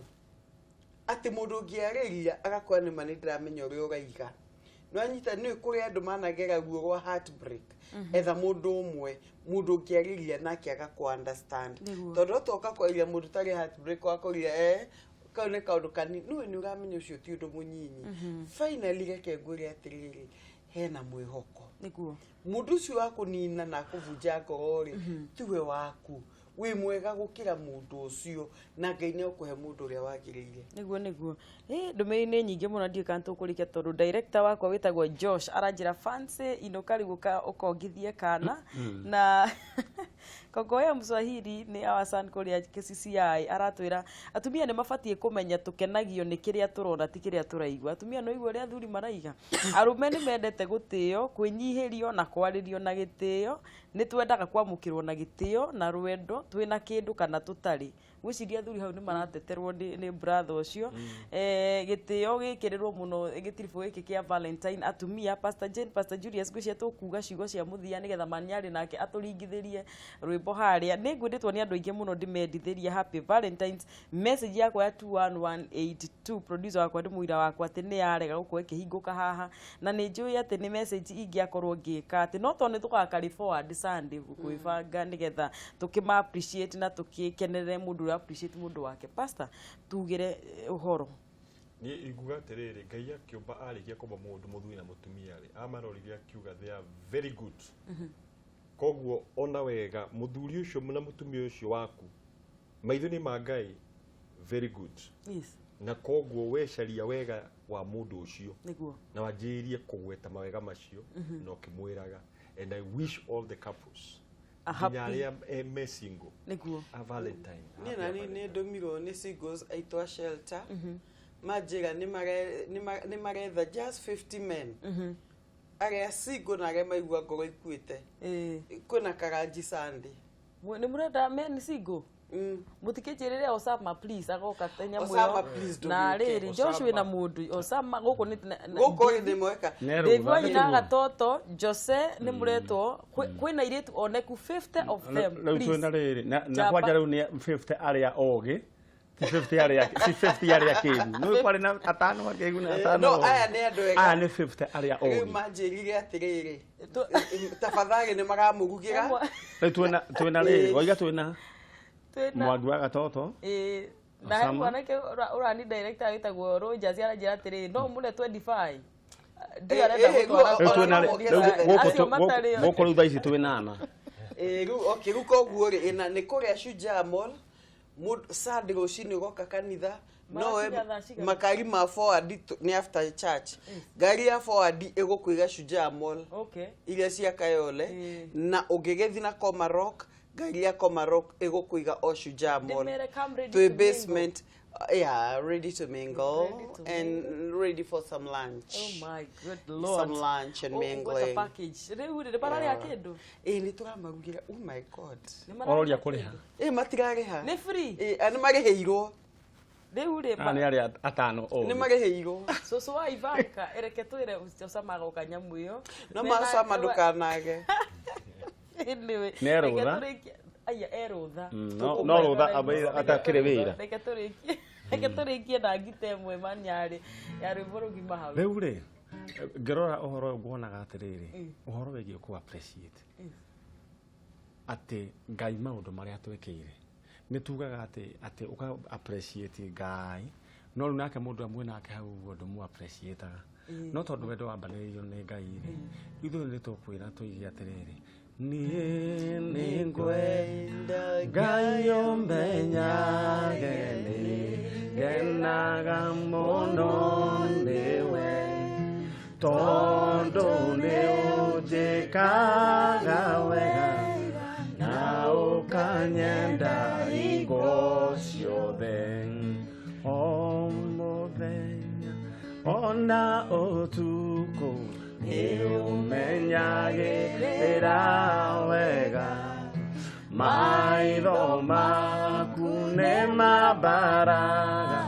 atĩ mũndũ ũngĩ arĩria agakora nĩ ma nĩ ndĩramenya ũrĩa ũraiga. Nĩwanyita, nĩ kũrĩ andũ managera ruo rwa heartbreak. Etha mũndũ ũmwe, mũndũ ũngĩarĩria nake agakũ understand. Tondũ otoka kwaria mũndũ tarĩ heartbreak, wakorire kau nĩ kaũndũ kanini, nĩwe nĩ ũramenya ũcio ti ũndũ mũnyinyi. Finally, reke ngwĩre atĩrĩrĩ, hena mwĩhoko. Mũndũ ũcio wa kũnina na kũbunja ngoro rĩ, tiwe waku. Wĩ mwega gũkĩra mũndũ ũcio, na Ngai nĩ ũkũhe mũndũ ũrĩa wagĩrĩire. Nĩguo ndũmĩrĩri nĩ nyingĩ mũno, ndiũĩ kana tũkũrĩkia, tondũ director wakwa wĩtagwo Josh aranjĩra, "Fancy, inũka rĩu ũkongithie kana." Na Kongoya Mswahili nĩ our son kũrĩa KCCI aratwĩra atumia nĩ mabatiĩ kũmenya tũkenagio nĩ kĩrĩa tũrona, ti kĩrĩa tũraigua. Atumia, no igua ũrĩa athuri maraiga, arũme nĩ mendete gũtĩo, kwĩnyihĩrio na kwarĩrio na gĩtĩo. Nĩ twendaga kwamũkĩrwo na gĩtĩo na rwendo, twĩna kĩndũ kana tũtarĩ. Gwĩciria athuri hau nĩ marateterwo nĩ brother ũcio. Gĩtĩo gĩkĩrĩrwo mũno gĩtiribũ gĩkĩ kĩa Valentine atumia. Pastor Jane, Pastor Julius, ngwĩciria tũkuga ciugo cia mũthia nĩgetha Manyarĩ nake atũringithĩrie rwĩmbo harĩa. Nĩ ngwĩndĩtwo nĩ andũ aingĩ mũno ndĩmendithĩrie happy Valentines. Message yakwa ya 21182, producer wakwa nĩ mũira wakwa atĩ nĩ yarega gũkorwo ĩkĩhingũka haha, na nĩ njũĩ atĩ nĩ message ingĩakorwo ngĩka atĩ no tondũ nĩ tũgakarĩ forward Sunday gwĩbanga nĩgetha tũkĩma appreciate na tũkĩkenerere mũndũ ũrĩa appreciate mũndũ wake. Pastor, tugĩre ũhoro. Niĩ inguga atĩrĩrĩ, Ngai akĩũmba arĩkia kũmba mũndũ mũthuri na mũtumia rĩ, amarorire akiuga they are very good. Koguo ona wega mũthuri ũcio na mũtumia ũcio waku maitho-inĩ ma Ngai very good. Yes. Na koguo wecaria wega wa mũndũ ũcio nĩguo na wanjĩrĩrie kũgweta mawega macio na ũkĩmwĩraga. And I wish all the couples nginya arĩa me single nĩguo a Valentine. Niĩ na niĩ nĩ ndũmirwo nĩ singles aitũ a shelter, manjĩra nĩ maretha just 50 men arĩa single na arĩa maigua ngoro ikuĩte. Kwĩna karanji Sunday. Nĩ mũrenda men single? Mũtikĩnjĩrĩre Osama please agoka nyamũ Osama, please na ndũgĩũke. rĩrĩ Josh wĩna mũndũ Osama gũkũ nĩ gũkũ rĩ nĩ mweka. Dave Wanyina Gatoto Jose nĩ mũretwo kwĩna airĩtu oneku 50 of them rĩu twĩna please. Rĩrĩ na Njamba. Kwanja rĩu nĩ 50 arĩa ogĩ, ti 50 arĩa, ti 50 arĩa kĩgu. Nĩ kwarĩ na atano akĩgu na atano No ogĩ. aya nĩ andũ ega. Aya nĩ 50 arĩa Rĩu ogĩ. manjĩrire atĩrĩrĩ, tafadhali nĩ maramũrugĩra. Rĩu twĩna rĩrĩ waiga twĩna Twĩna Mwangi wa Gatoto. Na he Osama. mwanake ũrani director wĩtagwo Rogers aranjĩra atĩrĩrĩ no mũne 25 ndiũ arenda gũtwara. Rĩu twĩna Ona rĩu gũkũ Acio matarĩ gũkũ rĩu thaa ici twĩna ana. Rĩu okay, rĩu koguo rĩ ĩna nĩ kũrĩa Shujaa Mall Sunday rũcinĩ ũgoka kanitha no we Magakinya thaa cigana? makari ma forward nĩ after church, ngari ya forward ĩgũkũiga Shujaa Mall Okay. iria cia Kayole, na ũngĩgĩthiĩ na Komarok, ngari ya Komarok ĩgũkũiga o Shujaa Mall. Ndĩmere come ready Twĩ to mingle. basement, yeah, ready to mingle. Ready to and ready for some lunch. Oh my good Lord. Some lunch and Oh, what a mingling. package. Rĩu rĩ nĩ mararĩa kĩndũ? Ĩĩ, nĩ tũramarugĩra. Oh my God. Nĩ mararĩa Ororia kũrĩha. Ĩĩ, matirarĩha. Nĩ free. Ĩĩ, nĩ marĩhĩirwo. Rĩu rĩ Aya nĩ arĩa atano Nĩ ogĩ. marĩhĩirwo. Cũcũ wa Ivanka ereke twĩre Osama agoka nyamũ ĩyo. No Mena- Osama ndũkanage. Anyway, Nĩ erũtha? reke tũrĩkie. Aya erũtha. No rũtha atakĩrĩ wĩra. Reke tũrĩkie na ngita ĩmwe Manyarĩ ya rwĩmbo rũgima hau. Rĩu rĩ ngĩrora ũhoro ũyũ nguonaga atĩrĩrĩ, ũhoro wĩgiĩ kũ appreciate atĩ Ngai maũndũ marĩa twĩkĩire, nĩ tugaga atĩ ũka appreciate Ngai, no rĩu nake mũndũ amwe nake hau ũguo ndũmũ appreciate-aga, no tondũ wendo wambanĩrĩirio nĩ Ngai rĩ, ithuĩ nĩ tũkwĩra tũige atĩrĩrĩ, niĩ nĩ ngwenda Ngai ũmenyage nĩ ngenaga mũno nĩwe, tondũ nĩ ũnjĩkaga wega na ũkanyenda hingo ciothe, o mũthenya ona ũtukũ nĩ ũmenyagĩrĩra wega, maitho maku nĩ mambaraga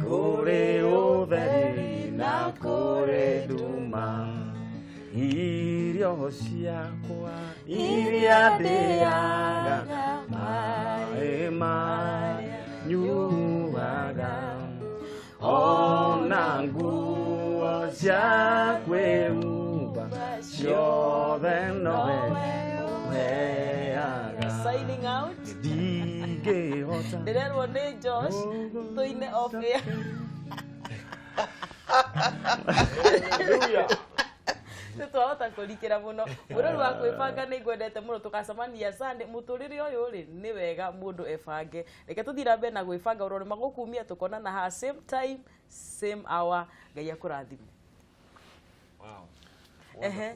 kũrĩ ũtheri na kũrĩ nduma, irio ciakwa iria ndĩaga, maĩ marĩa nyuaga, ona nguo cia kwĩhumba ciothe nowe ũheaga. Signing out. Ndingĩhota Ndĩrerwo nĩ Josh tũine off air. Hallelujah. Twahota kũrikĩra mũno mwĩrori wa kwĩbanga, nĩ ngwendete mũno, tũgacemania Sunday. Mũtũrĩre ũyũ rĩ nĩ wega mũndũ ebange, reke tũthiĩ na mbere na gwĩbanga ũrore magũkumia, tũkonana haha same time same hour. Ngai akũrathime. Wow. Ehe,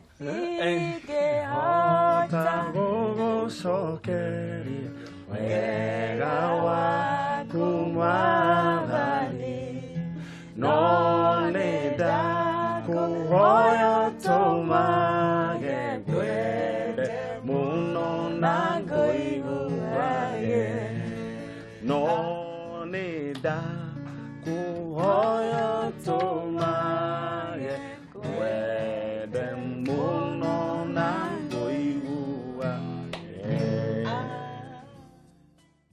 ingĩhota gũgũcokeria wega waku Mwathani, no nĩ ndakũhoya ũtũmage ngwende mũno na ngũiguage. No nĩ ndakũhoya.